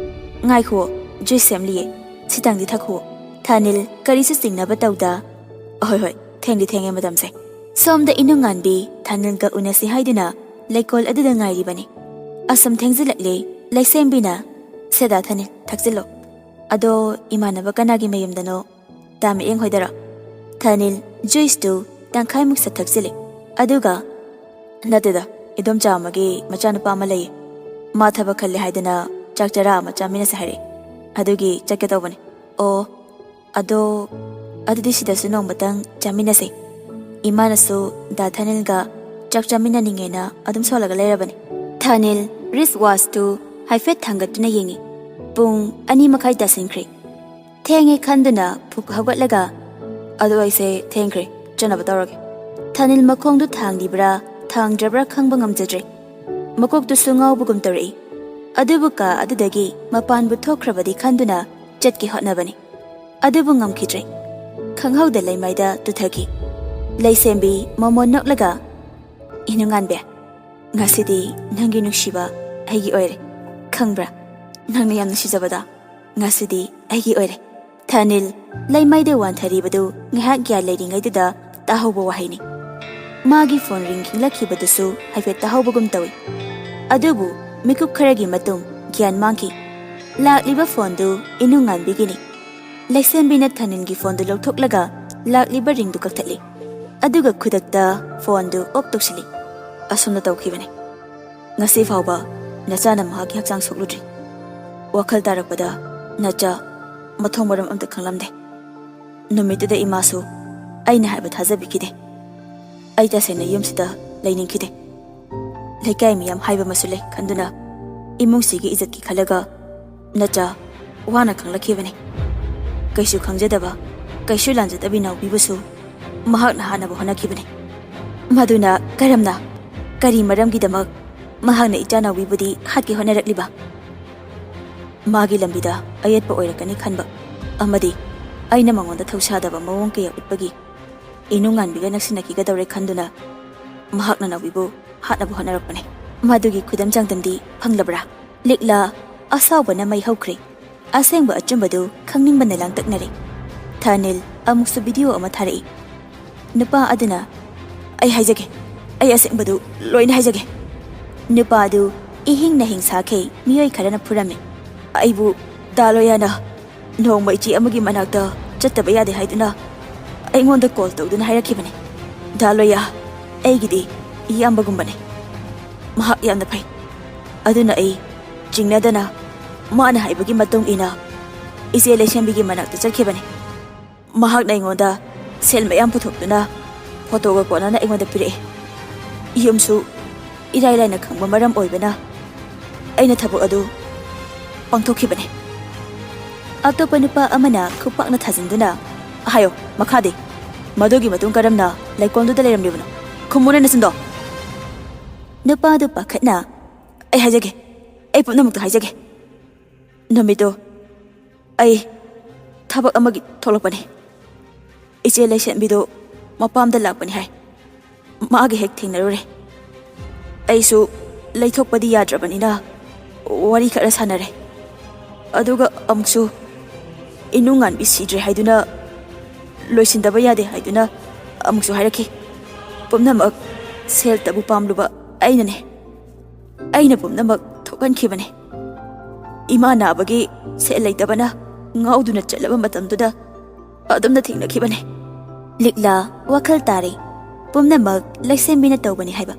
"ꯉꯥꯏꯈꯨꯑꯣ, ꯖꯨꯏꯁ ꯁꯦꯝꯂꯤꯌꯦ, ꯁꯤꯇꯪꯗꯤ ꯊꯛꯈꯨꯑꯣ꯫" ꯊꯥꯅꯤꯜ ꯀꯔꯤꯁꯨ ꯆꯤꯡꯅꯕ ꯇꯧꯗ, "ꯑꯍꯣꯏ ꯍꯣꯏ, ꯊꯦꯡꯗꯤ ꯊꯦꯡꯉꯦ ꯃꯇꯝꯁꯦ꯫" ꯁꯣꯝꯗ ꯏꯅꯨꯡꯉꯥꯟꯕꯤ ꯊꯥꯅꯤꯜꯒ ꯎꯅꯁꯤ ꯍꯥꯏꯗꯨꯅ ꯂꯩꯀꯣꯜ ꯑꯗꯨꯗ ꯉꯥꯏꯔꯤꯕꯅꯤ꯫ ꯑꯁꯨꯝ ꯊꯦꯡꯖꯤꯜꯂꯛꯂꯦ, ꯂꯩꯁꯦꯝꯕꯤꯅ "ꯁꯦꯗꯥ ꯊꯅꯤꯜ, ꯊꯛꯆꯤꯜꯂꯣ꯫ ꯑꯗꯣ ꯏꯃꯥꯟꯅꯕ ꯀꯅꯥꯒꯤ ꯃꯌꯨꯝꯗꯅꯣ? ꯇꯥ ꯃꯤꯠꯌꯦꯡ ꯍꯣꯏꯗꯔꯣ?" ꯊꯅꯤꯜ ꯖꯨꯏꯁꯇꯨ ꯇꯪꯈꯥꯏꯃꯨꯛ ꯁꯠ ꯊꯛꯆꯤꯜꯂꯦ꯫ ꯑꯗꯨꯒ, "ꯅꯠꯇꯦꯗ, ꯏꯗꯣꯝꯆꯥ ꯑꯃꯒꯤ ꯃꯆꯥꯅꯨꯄꯥ ꯑꯃ ꯂꯩꯌꯦ꯫ ꯃꯥ ꯊꯕꯛ ꯈꯜꯂꯦ ꯍꯥꯏꯗꯅ ꯆꯥꯛ ꯆꯔꯥ ꯑꯃ ꯆꯥꯃꯤꯟꯅꯁꯦ ꯍꯥꯏꯔꯛꯑꯦ꯫ ꯑꯗꯨꯒꯤ ꯆꯠꯀꯦ ꯇꯧꯕꯅꯦ꯫" "ꯑꯣ, ꯑꯗꯣ, ꯑꯗꯨꯗꯤ ꯁꯤꯗꯁꯨ ꯅꯣꯡꯃꯇꯪ ꯆꯥꯃꯤꯟꯅꯁꯦ꯫ ꯏꯃꯥꯅꯁꯨ ꯗꯥ ꯊꯅꯤꯜꯒ ꯆꯥꯛ ꯆꯥꯃꯤꯟꯅꯅꯤꯡꯉꯦꯅ ꯑꯗꯨꯝ ꯁꯣꯜꯂꯒ ꯂꯩꯔꯕꯅꯦ꯫" ꯊꯅꯤꯜ ꯔꯤꯁ ꯋꯥꯁꯇꯨ ꯍꯥꯏꯐꯦꯠ ꯊꯥꯡꯒꯠꯇꯨꯅ ꯌꯦꯡꯉꯤ꯫ ꯄꯨꯡ ꯑꯅꯤ ꯃꯈꯥꯏ ꯇꯥꯁꯤꯟꯈ꯭ꯔꯦ꯫ ꯊꯦꯡꯉꯦ ꯈꯟꯗꯨꯅ ꯐꯨꯛ ꯍꯧꯒꯠꯂꯒ, "ꯑꯗꯨ ꯑꯩꯁꯦ ꯊꯦꯡꯈ꯭ꯔꯦ, ꯆꯠꯅꯕ ꯇꯧꯔꯒꯦ꯫" ꯊꯅꯤꯜ ꯃꯈꯣꯡꯗꯨ ꯊꯥꯡꯂꯤꯕ꯭ꯔꯥ ꯊꯥꯡꯗ꯭ꯔꯕ꯭ꯔꯥ ꯈꯪꯕ ꯉꯝꯖꯗ꯭ꯔꯦ꯫ ꯃꯀꯣꯛꯇꯨꯁꯨ ꯉꯥꯎꯕꯒꯨꯝ ꯇꯧꯔꯛꯏ꯫ ꯑꯗꯨꯕꯨ ꯀꯥ ꯑꯗꯨꯗꯒꯤ ꯃꯄꯥꯟꯕꯨ ꯊꯣꯛꯈ꯭ꯔꯕꯗꯤ ꯈꯟꯗꯨꯅ ꯆꯠꯀꯦ ꯍꯣꯠꯅꯕꯅꯤ꯫ ꯑꯗꯨꯕꯨ ꯉꯝꯈꯤꯗ꯭ꯔꯦ꯫ ꯈꯪꯍꯧꯗ ꯂꯩꯃꯥꯏꯗ ꯇꯨꯊꯈꯤ꯫ ꯂꯩꯁꯦꯝꯕꯤ ꯃꯃꯣꯟ ꯅꯣꯛꯂꯒ, "ꯏꯅꯨꯡꯉꯥꯟꯕꯤ, ꯉꯁꯤꯗꯤ ꯅꯪꯒꯤ ꯅꯨꯡꯁꯤꯕ ꯑꯩꯒꯤ ꯑꯣꯏꯔꯦ꯫ ꯈꯪꯕ꯭ꯔꯥ? ꯅꯪꯅ ꯌꯥꯝ ꯅꯨꯡꯁꯤꯖꯕꯗꯣ ꯉꯁꯤꯗꯤ ꯑꯩꯒꯤ ꯑꯣꯏꯔꯦ꯫" ꯊꯅꯤꯜ ꯂꯩꯃꯥꯏꯗ ꯋꯥꯟꯊꯔꯤꯕꯗꯨ ꯉꯥꯏꯍꯥꯛ ꯒ꯭ꯌꯥꯟ ꯂꯩꯔꯤꯉꯩꯗꯨꯗ ꯇꯥꯍꯧꯕ ꯋꯥꯍꯩꯅꯤ꯫ ꯃꯥꯒꯤ ꯐꯣꯟ ꯔꯤꯡ ꯈꯤꯡꯂꯛꯈꯤꯕꯗꯨꯁꯨ ꯍꯥꯏꯐꯦꯠ ꯇꯥꯍꯧꯕꯒꯨꯝ ꯇꯧꯏ꯫ ꯑꯗꯨꯕꯨ ꯃꯤꯀꯨꯞ ꯈꯔꯒꯤ ꯃꯇꯨꯡ ꯒ꯭ꯌꯥꯟ ꯃꯥꯡꯈꯤ꯫ ꯂꯥꯛꯂꯤꯕ ꯐꯣꯟꯗꯨ ꯏꯅꯨꯡꯉꯥꯟꯕꯤꯒꯤꯅꯤ꯫ ꯂꯩꯁꯦꯝꯕꯤꯅ ꯊꯅꯤꯜꯒꯤ ꯐꯣꯟꯗꯨ ꯂꯧꯊꯣꯛꯂꯒ ꯂꯥꯛꯂꯤꯕ ꯔꯤꯡꯗꯨ ꯀꯛꯊꯠꯂꯤ꯫ ꯑꯗꯨꯒ ꯈꯨꯗꯛꯇ ꯐꯣꯟꯗꯨ ꯑꯣꯐ ꯇꯧꯁꯤꯜꯂꯤ꯫ "ꯑꯁꯨꯝꯅ ꯇꯧꯈꯤꯕꯅꯤ꯫ ꯉꯁꯤ ꯐꯥꯎꯕ ꯅꯆꯥꯅ ꯃꯍꯥꯛꯀꯤ ꯍꯛꯆꯥꯡ ꯁꯣꯛꯂꯨꯗ꯭ꯔꯤ꯫ ꯋꯥꯈꯜ ꯇꯥꯔꯛꯄꯗ ꯅꯆꯥ ꯃꯊꯣꯡ ꯃꯔꯝ ꯑꯝꯇ ꯈꯪꯂꯝꯗꯦ꯫ ꯅꯨꯃꯤꯠꯇꯨꯗ ꯏꯃꯥꯁꯨ ꯑꯩꯅ ꯍꯥꯏꯕ ꯊꯥꯖꯕꯤꯈꯤꯗꯦ꯫ ꯑꯩ ꯇꯁꯦꯡꯅ ꯌꯨꯝꯁꯤꯗ ꯂꯩꯅꯤꯡꯈꯤꯗꯦ꯫ ꯂꯩꯀꯥꯏ ꯃꯤꯌꯥꯝ ꯍꯥꯏꯕ ꯑꯃꯁꯨ ꯂꯩ ꯈꯟꯗꯨꯅ ꯏꯃꯨꯡꯁꯤꯒꯤ ꯏꯖꯠꯀꯤ ꯈꯜꯂꯒ ꯅꯆꯥ ꯋꯥꯅ ꯈꯪꯂꯛꯈꯤꯕꯅꯤ꯫ ꯀꯩꯁꯨ ꯈꯪꯖꯗꯕ, ꯀꯩꯁꯨ ꯂꯥꯟꯖꯗꯕ ꯏꯅꯥꯎꯕꯤꯕꯨꯁꯨ ꯃꯍꯥꯛꯅ ꯍꯥꯠꯅꯕ ꯍꯣꯠꯅꯈꯤꯕꯅꯤ꯫ ꯃꯗꯨꯅ ꯀꯔꯝꯅ, ꯀꯔꯤ ꯃꯔꯝꯒꯤꯗꯃꯛ ꯃꯍꯥꯛꯅ ꯏꯆꯥꯅꯥꯎꯕꯤꯕꯨꯗꯤ ꯍꯥꯠꯀꯦ ꯍꯣꯠꯅꯔꯛꯂꯤꯕ? ꯃꯥꯒꯤ ꯂꯝꯕꯤꯗ ꯑꯌꯦꯠꯄ ꯑꯣꯏꯔꯛꯀꯅꯤ ꯈꯟꯕ ꯑꯃꯗꯤ ꯑꯩꯅ ꯃꯉꯣꯟꯗ ꯊꯧꯁꯥꯗꯕ ꯃꯑꯣꯡ ꯀꯌꯥ ꯎꯠꯄꯒꯤ ꯏꯅꯨꯡꯉꯥꯟꯕꯤꯒ ꯅꯛꯁꯤꯟꯅꯈꯤꯒꯗꯧꯔꯦ ꯈꯟꯗꯨꯅ ꯃꯍꯥꯛꯅ ꯅꯥꯎꯕꯤꯕꯨ ꯍꯥꯠꯅꯕ ꯍꯣꯠꯅꯔꯛꯄꯅꯤ꯫ ꯃꯗꯨꯒꯤ ꯈꯨꯗꯝ ꯆꯥꯡꯗꯝꯗꯤ ꯐꯪꯂꯕ꯭ꯔꯥ?" ꯂꯤꯛꯂꯥ ꯑꯁꯥꯎꯕꯅ ꯃꯩ ꯍꯧꯈ꯭ꯔꯦ꯫ ꯑꯁꯦꯡꯕ ꯑꯆꯨꯝꯕꯗꯨ ꯈꯪꯅꯤꯡꯕꯅ ꯂꯥꯡꯇꯛꯅꯔꯦ꯫ ꯊꯅꯤꯜ ꯑꯃꯨꯛꯁꯨ ꯚꯤꯗꯤꯑꯣ ꯑꯃ ꯊꯥꯔꯛꯏ꯫ ꯅꯨꯄꯥ ꯑꯗꯨꯅ, "ꯑꯩ ꯍꯥꯏꯖꯒꯦ, ꯑꯩ ꯑꯁꯦꯡꯕꯗꯨ ꯂꯣꯏꯅ ꯍꯥꯏꯖꯒꯦ꯫" ꯅꯨꯄꯥ ꯑꯗꯨ ꯏꯍꯤꯡ ꯅꯍꯤꯡ ꯁꯥꯈꯩ ꯃꯤꯑꯣꯏ ꯈꯔꯅ ꯐꯨꯔꯝꯃꯤ꯫ ꯑꯩꯕꯨ ꯗꯥ ꯂꯣꯌꯥꯅ ꯅꯣꯡꯃ ꯏꯆꯦ ꯑꯃꯒꯤ ꯃꯅꯥꯛꯇ ꯆꯠꯇꯕ ꯌꯥꯗꯦ ꯍꯥꯏꯗꯨꯅ ꯑꯩꯉꯣꯟꯗ ꯀꯣꯜ ꯇꯧꯗꯨꯅ ꯍꯥꯏꯔꯛꯈꯤꯕꯅꯤ꯫ ꯗꯥ ꯂꯣꯌꯥ ꯑꯩꯒꯤꯗꯤ ꯏꯌꯥꯝꯕꯒꯨꯝꯕꯅꯤ꯫ ꯃꯍꯥꯛ ꯌꯥꯝꯅ ꯐꯩ꯫ ꯑꯗꯨꯅ ꯑꯩ ꯆꯤꯡꯅꯗꯅ ꯃꯥꯅ ꯍꯥꯏꯕꯒꯤ ꯃꯇꯨꯡ ꯏꯟꯅ ꯏꯆꯦ ꯂꯩꯁꯦꯝꯕꯤꯒꯤ ꯃꯅꯥꯛꯇ ꯆꯠꯈꯤꯕꯅꯤ꯫ ꯃꯍꯥꯛꯅ ꯑꯩꯉꯣꯟꯗ ꯁꯦꯜ ꯃꯌꯥꯝ ꯄꯨꯊꯣꯛꯇꯨꯅ ꯐꯣꯇꯣꯒ ꯀꯣꯟꯅꯅ ꯑꯩꯉꯣꯟꯗ ꯄꯤꯔꯛꯑꯦ꯫ ꯌꯨꯝꯁꯨ ꯏꯔꯥꯏ ꯂꯥꯏꯅ ꯈꯪꯕ ꯃꯔꯝ ꯑꯣꯏꯕꯅ ꯑꯩꯅ ꯊꯕꯛ ꯑꯗꯨ ꯄꯥꯡꯊꯣꯛꯈꯤꯕꯅꯤ꯫ ꯑꯇꯣꯞꯄ ꯅꯨꯄꯥ ꯑꯃꯅ ꯈꯨꯄꯥꯛꯅ ꯊꯥꯖꯤꯟꯗꯨꯅ, "ꯍꯥꯏꯌꯣ, ꯃꯈꯥꯗꯤ? ꯃꯗꯨꯒꯤ ꯃꯇꯨꯡ ꯀꯔꯝꯅ ꯂꯩꯀꯣꯜꯗꯨꯗ ꯂꯩꯔꯝꯂꯤꯕꯅꯣ? ꯈꯨꯝꯃꯨꯅꯦ ꯅꯆꯤꯟꯗꯣ!" ꯅꯨꯄꯥꯗꯨ ꯄꯥꯈꯠꯅ, "ꯑꯩ ꯍꯥꯏꯖꯒꯦ, ꯑꯩ ꯄꯨꯝꯅꯃꯛꯇ ꯍꯥꯏꯖꯒꯦ꯫ ꯅꯨꯃꯤꯠꯇꯨ ꯑꯩ ꯊꯕꯛ ꯑꯃꯒꯤ ꯊꯣꯛꯂꯛꯄꯅꯤ꯫ ꯏꯆꯦ ꯂꯩꯁꯦꯝꯕꯤꯗꯨ ꯃꯄꯥꯝꯗ ꯂꯥꯛꯄꯅꯤ ꯍꯥꯏ꯫ ꯃꯥꯒ ꯍꯦꯛ ꯊꯦꯡꯅꯔꯨꯔꯦ꯫ ꯑꯩꯁꯨ ꯂꯩꯊꯣꯛꯄꯗꯤ ꯌꯥꯗ꯭ꯔꯕꯅꯤꯅ ꯋꯥꯔꯤ ꯈꯔ ꯁꯥꯟꯅꯔꯦ꯫ ꯑꯗꯨꯒ ꯑꯃꯨꯛꯁꯨ ꯏꯅꯨꯡꯉꯥꯟꯕꯤ ꯁꯤꯗ꯭ꯔꯦ ꯍꯥꯏꯗꯨꯅ, ꯂꯣꯏꯁꯤꯟꯗꯕ ꯌꯥꯗꯦ ꯍꯥꯏꯗꯨꯅ ꯑꯃꯨꯛꯁꯨ ꯍꯥꯏꯔꯛꯈꯤ꯫ ꯄꯨꯝꯅꯃꯛ ꯁꯦꯜꯇꯕꯨ ꯄꯥꯝꯂꯨꯕ ꯑꯩꯅꯅꯦ꯫ ꯑꯩꯅ ꯄꯨꯝꯅꯃꯛ ꯊꯣꯛꯍꯟꯈꯤꯕꯅꯦ꯫ ꯏꯃꯥ ꯅꯥꯕꯒꯤ ꯁꯦꯜ ꯂꯩꯇꯕꯅ ꯉꯥꯎꯗꯨꯅ ꯆꯠꯂꯕ ꯃꯇꯝꯗꯨꯗ ꯑꯗꯨꯝꯅ ꯊꯦꯡꯅꯈꯤꯕꯅꯦ꯫" ꯂꯤꯛꯂꯥ ꯋꯥꯈꯜ ꯇꯥꯔꯦ꯫ ꯄꯨꯝꯅꯃꯛ ꯂꯩꯁꯦꯝꯕꯤꯅ ꯇꯧꯕꯅꯤ ꯍꯥꯏꯕ꯫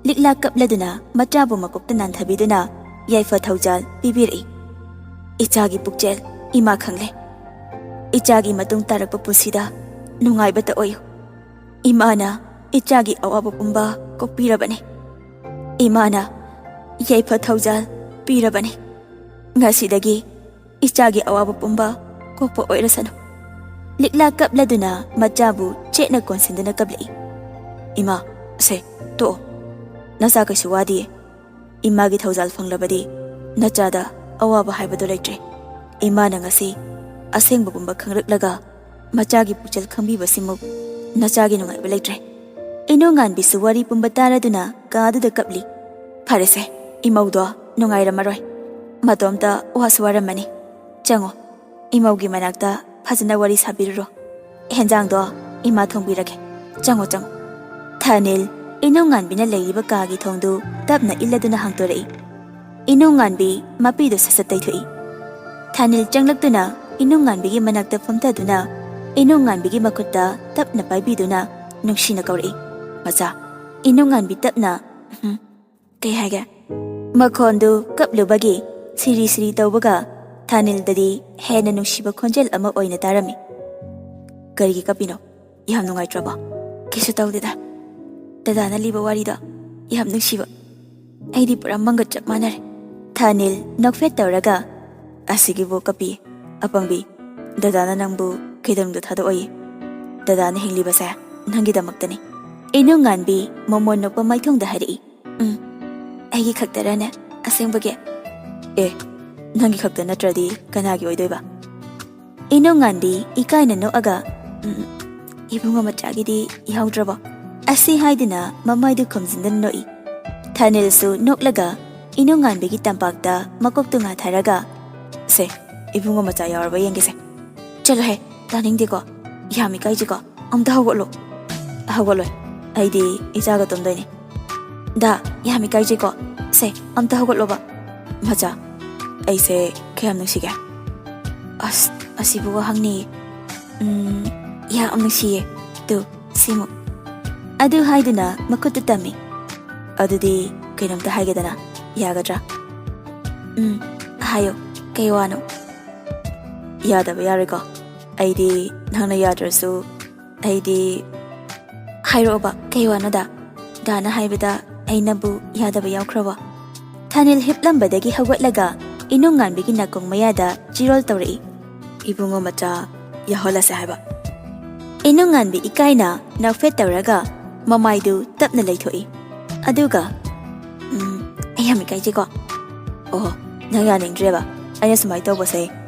ꯂꯤꯛꯂꯥ ꯀꯞꯂꯗꯨꯅ ꯃꯆꯥꯕꯨ ꯃꯀꯣꯛꯇ ꯅꯥꯟꯊꯕꯤꯗꯨꯅ ꯌꯥꯏꯐ ꯊꯧꯖꯥꯜ ꯄꯤꯕꯤꯔꯛꯏ꯫ "ꯏꯆꯥꯒꯤ ꯄꯨꯛꯆꯦꯜ ꯏꯃꯥ ꯈꯪꯂꯦ꯫ ꯏꯆꯥꯒꯤ ꯃꯇꯨꯡ ꯇꯥꯔꯛꯄ ꯄꯨꯟꯁꯤꯗ ꯅꯨꯡꯉꯥꯏꯕꯇ ꯑꯣꯏꯌꯨ꯫ ꯏꯃꯥꯅ ꯏꯆꯥꯒꯤ ꯑꯋꯥꯕ ꯄꯨꯝꯕ ꯀꯣꯛꯄꯤꯔꯕꯅꯤ꯫ ꯏꯃꯥꯅ ꯌꯥꯏꯐ ꯊꯧꯖꯥꯜ ꯄꯤꯔꯕꯅꯤ꯫ ꯉꯁꯤꯗꯒꯤ ꯏꯆꯥꯒꯤ ꯑꯋꯥꯕ ꯄꯨꯝꯕ ꯀꯣꯛꯄ ꯑꯣꯏꯔꯁꯅꯨ꯫" ꯂꯤꯛꯂꯥ ꯀꯞꯂꯗꯨꯅ ꯃꯆꯥꯕꯨ ꯆꯦꯠꯅ ꯀꯣꯟꯁꯤꯟꯗꯨꯅ ꯀꯞꯂꯛꯏ꯫ "ꯏꯃꯥ, ꯑꯁꯦ, ꯇꯣꯛꯑꯣ꯫ ꯅꯆꯥ ꯀꯩꯁꯨ ꯋꯥꯗꯤꯌꯦ꯫ ꯏꯃꯥꯒꯤ ꯊꯧꯖꯥꯜ ꯐꯪꯂꯕꯗꯤ ꯅꯆꯥꯗ ꯑꯋꯥꯕ ꯍꯥꯏꯕꯗꯨ ꯂꯩꯇ꯭ꯔꯦ꯫ ꯏꯃꯥꯅ ꯉꯁꯤ ꯑꯁꯦꯡꯕ ꯄꯨꯝꯕ ꯈꯪꯂꯛꯂꯒ ꯃꯆꯥꯒꯤ ꯄꯨꯛꯆꯦꯜ ꯈꯪꯕꯤꯕꯁꯤꯃꯨꯛ ꯅꯆꯥꯒꯤ ꯅꯨꯡꯉꯥꯏꯕ ꯂꯩꯇ꯭ꯔꯦ꯫" ꯏꯅꯨꯉꯥꯟꯕꯤꯁꯨ ꯋꯥꯔꯤ ꯄꯨꯝꯕ ꯇꯥꯔꯗꯨꯅ ꯀꯥꯗꯨꯗ ꯀꯞꯂꯤ꯫ "ꯐꯔꯦꯁꯦ, ꯏꯃꯧꯗꯣ ꯅꯨꯡꯉꯥꯏꯔꯝꯃꯔꯣꯏ꯫ ꯃꯇꯣꯝꯇ ꯋꯥꯁꯨ ꯋꯥꯔꯝꯃꯅꯤ꯫ ꯆꯪꯉꯣ, ꯏꯃꯧꯒꯤ ꯃꯅꯥꯛꯇ ꯐꯖꯅ ꯋꯥꯔꯤ ꯁꯥꯕꯤꯔꯨꯔꯣ꯫ ꯍꯦꯟꯖꯥꯡꯗꯣ ꯏꯃꯥ ꯊꯣꯡꯕꯤꯔꯒꯦ꯫ ꯆꯪꯉꯣ, ꯆꯪꯉꯣ꯫" ꯊꯥꯅꯤꯜ ꯏꯅꯨꯉꯥꯟꯕꯤꯅ ꯂꯩꯔꯤꯕ ꯀꯥꯒꯤ ꯊꯣꯡꯗꯨ ꯇꯞꯅ ꯏꯜꯂꯗꯨꯅ ꯍꯥꯡꯗꯣꯔꯛꯏ꯫ ꯏꯅꯨꯡꯉꯥꯟꯕꯤ ꯃꯄꯤꯗꯨ ꯁꯠ ꯁꯠ ꯇꯩꯊꯣꯛꯏ꯫ ꯊꯥꯅꯤꯜ ꯆꯪꯂꯛꯇꯨꯅ ꯏꯅꯨꯡꯉꯥꯟꯕꯤꯒꯤ ꯃꯅꯥꯛꯇ ꯐꯝꯊꯗꯨꯅ ꯏꯅꯨꯡꯉꯥꯟꯕꯤꯒꯤ ꯃꯈꯨꯠꯇ ꯇꯞꯅ ꯄꯥꯏꯕꯤꯗꯨꯅ ꯅꯨꯡꯁꯤꯅ ꯀꯧꯔꯛꯏ, "ꯃꯆꯥ!" ꯏꯅꯨꯡꯉꯥꯟꯕꯤ ꯇꯞꯅ, "ꯎꯝ, ꯀꯩ ꯍꯥꯏꯒꯦ?" ꯃꯈꯣꯟꯗꯨ ꯀꯞꯂꯨꯕꯒꯤ ꯁꯤꯔꯤ ꯁꯤꯔꯤ ꯇꯧꯕꯒ ꯊꯥꯅꯤꯜꯗꯗꯤ ꯍꯦꯟꯅ ꯅꯨꯡꯁꯤꯕ ꯈꯣꯟꯖꯦꯜ ꯑꯃ ꯑꯣꯏꯅ ꯇꯥꯔꯝꯃꯤ꯫ "ꯀꯔꯤꯒꯤ ꯀꯞꯄꯤꯅꯣ? ꯌꯥꯝ ꯅꯨꯡꯉꯥꯏꯇ꯭ꯔꯕꯣ?" "ꯀꯩꯁꯨ ꯇꯧꯗꯦꯗ꯫ ꯗꯗꯥꯅ ꯂꯤꯕ ꯋꯥꯔꯤꯗꯣ ꯌꯥꯝ ꯅꯨꯡꯁꯤꯕ꯫ ꯑꯩꯗꯤ ꯄꯨꯔꯥ ꯃꯪꯒ ꯆꯞ ꯃꯥꯟꯅꯔꯦ꯫" ꯊꯥꯅꯤꯜ ꯅꯣꯛꯐꯦꯠ ꯇꯧꯔꯒ, "ꯑꯁꯤꯒꯤꯕꯨ ꯀꯞꯄꯤ? ꯑꯄꯪꯕꯤ, ꯗꯗꯥꯅ ꯅꯪꯕꯨ ꯀꯩꯗꯧꯅꯨꯡꯗ ꯊꯥꯗꯣꯛꯑꯣꯏ꯫ ꯗꯗꯥꯅ ꯍꯤꯡꯂꯤꯕꯁꯦ ꯅꯪꯒꯤꯗꯃꯛꯇꯅꯤ꯫" ꯏꯅꯨꯡꯉꯥꯟꯕꯤ ꯃꯃꯣꯟ ꯅꯣꯛꯄ ꯃꯥꯏꯊꯣꯡꯗ ꯍꯥꯏꯔꯛꯏ, "ꯎꯝ, ꯑꯩꯒꯤ ꯈꯛꯇꯔꯅꯦ? ꯑꯁꯦꯡꯕꯒꯤ?" "ꯑꯦ, ꯅꯪꯒꯤ ꯈꯛꯇ ꯅꯠꯇ꯭ꯔꯗꯤ ꯀꯅꯥꯒꯤ ꯑꯣꯏꯗꯣꯏꯕ?" ꯏꯅꯨꯡꯉꯥꯟꯕꯤ ꯏꯀꯥꯏꯅ ꯅꯣꯛꯑꯒ, "ꯎꯝ, ꯏꯕꯨꯡꯉꯣ ꯃꯆꯥꯒꯤꯗꯤ ꯌꯥꯎꯗ꯭ꯔꯕꯣ?" ꯑꯁꯤ ꯍꯥꯏꯗꯨꯅ ꯃꯃꯥꯏꯗꯨ ꯈꯨꯝꯖꯤꯟꯗꯨꯅ ꯅꯣꯛꯏ꯫ ꯊꯥꯅꯤꯜꯁꯨ ꯅꯣꯛꯂꯒ ꯏꯅꯨꯡꯉꯥꯟꯕꯤꯒꯤ ꯇꯝꯄꯥꯛꯇ ꯃꯀꯣꯛꯇꯨ ꯉꯥꯊꯔꯒ, "ꯁꯦ, ꯏꯕꯨꯡꯉꯣ ꯃꯆꯥ ꯌꯥꯎꯔꯕ ꯌꯦꯡꯒꯦꯁꯦ꯫" "ꯆꯠꯂꯣꯍꯦ, ꯇꯥꯅꯤꯡꯗꯦꯀꯣ꯫ ꯌꯥꯝ ꯏꯀꯥꯏꯖꯩꯀꯣ꯫ ꯑꯝꯇ ꯍꯧꯒꯠꯂꯣ꯫" "ꯍꯧꯒꯠꯂꯣꯏ꯫ ꯑꯩꯗꯤ ꯏꯆꯥꯒ ꯇꯨꯝꯗꯣꯏꯅꯦ꯫" "ꯗꯥ, ꯌꯥꯝ ꯏꯀꯥꯏꯖꯩꯀꯣ꯫ ꯁꯦ, ꯑꯝꯇ ꯍꯧꯒꯠꯂꯣꯕ꯫" "ꯃꯆꯥ, ꯑꯩꯁꯦ ꯀꯌꯥꯝ ꯅꯨꯡꯁꯤꯒꯦ?" "ꯑꯁ, ꯑꯁꯤꯕꯨ ꯋꯥꯍꯪꯅꯤ꯫ ꯎꯝ, ꯌꯥꯝ ꯅꯨꯡꯁꯤꯌꯦ꯫ ꯇꯨ, ꯁꯤꯃꯨꯛ꯫" ꯑꯗꯨ ꯍꯥꯏꯗꯨꯅ ꯃꯈꯨꯠꯇꯨ ꯇꯝꯃꯤ꯫ "ꯑꯗꯨꯗꯤ ꯀꯩꯅꯣꯝꯇ ꯍꯥꯏꯒꯦꯗꯅ, ꯌꯥꯒꯗ꯭ꯔꯥ?" "ꯎꯝ, ꯍꯥꯏꯌꯣ꯫ ꯀꯩ ꯋꯥꯅꯣ?" "ꯌꯥꯗꯕ ꯌꯥꯔꯣꯏꯀꯣ꯫ ꯑꯩꯗꯤ ꯅꯪꯅ ꯌꯥꯗ꯭ꯔꯁꯨ ꯑꯩꯗꯤ..." "ꯍꯥꯏꯔꯛꯑꯣꯕ, ꯀꯩ ꯋꯥꯅꯣꯗ? ꯗꯥꯅ ꯍꯥꯏꯕꯗ ꯑꯩꯅꯕꯨ ꯌꯥꯗꯕ ꯌꯥꯎꯈ꯭ꯔꯕꯣ?" ꯊꯥꯅꯤꯜ ꯍꯤꯞꯂꯝꯕꯗꯒꯤ ꯍꯧꯒꯠꯂꯒ ꯏꯅꯨꯡꯉꯥꯟꯕꯤꯒꯤ ꯅꯥꯀꯣꯡ ꯃꯌꯥꯗ ꯆꯤꯔꯣꯜ ꯇꯧꯔꯛꯏ꯫ "ꯏꯕꯨꯡꯉꯣ ꯃꯆꯥ, ꯌꯥꯎꯍꯜꯂꯁꯦ ꯍꯥꯏꯕ꯫" ꯏꯅꯨꯡꯉꯥꯟꯕꯤ ꯏꯀꯥꯏꯅ ꯅꯣꯛꯐꯦꯠ ꯇꯧꯔꯒ ꯃꯃꯥꯏꯗꯨ ꯇꯞꯅ ꯂꯩꯊꯣꯛꯏ꯫ ꯑꯗꯨꯒ, "ꯎꯝ, ꯑꯩ ꯌꯥꯝ ꯏꯀꯥꯏꯖꯩꯀꯣ꯫" "ꯑꯣꯍꯣ, ꯅꯪ ꯌꯥꯅꯤꯡꯗ꯭ꯔꯦꯕ? ꯑꯩꯅ ꯁꯨꯃꯥꯏꯅ ꯇꯧꯕꯁꯦ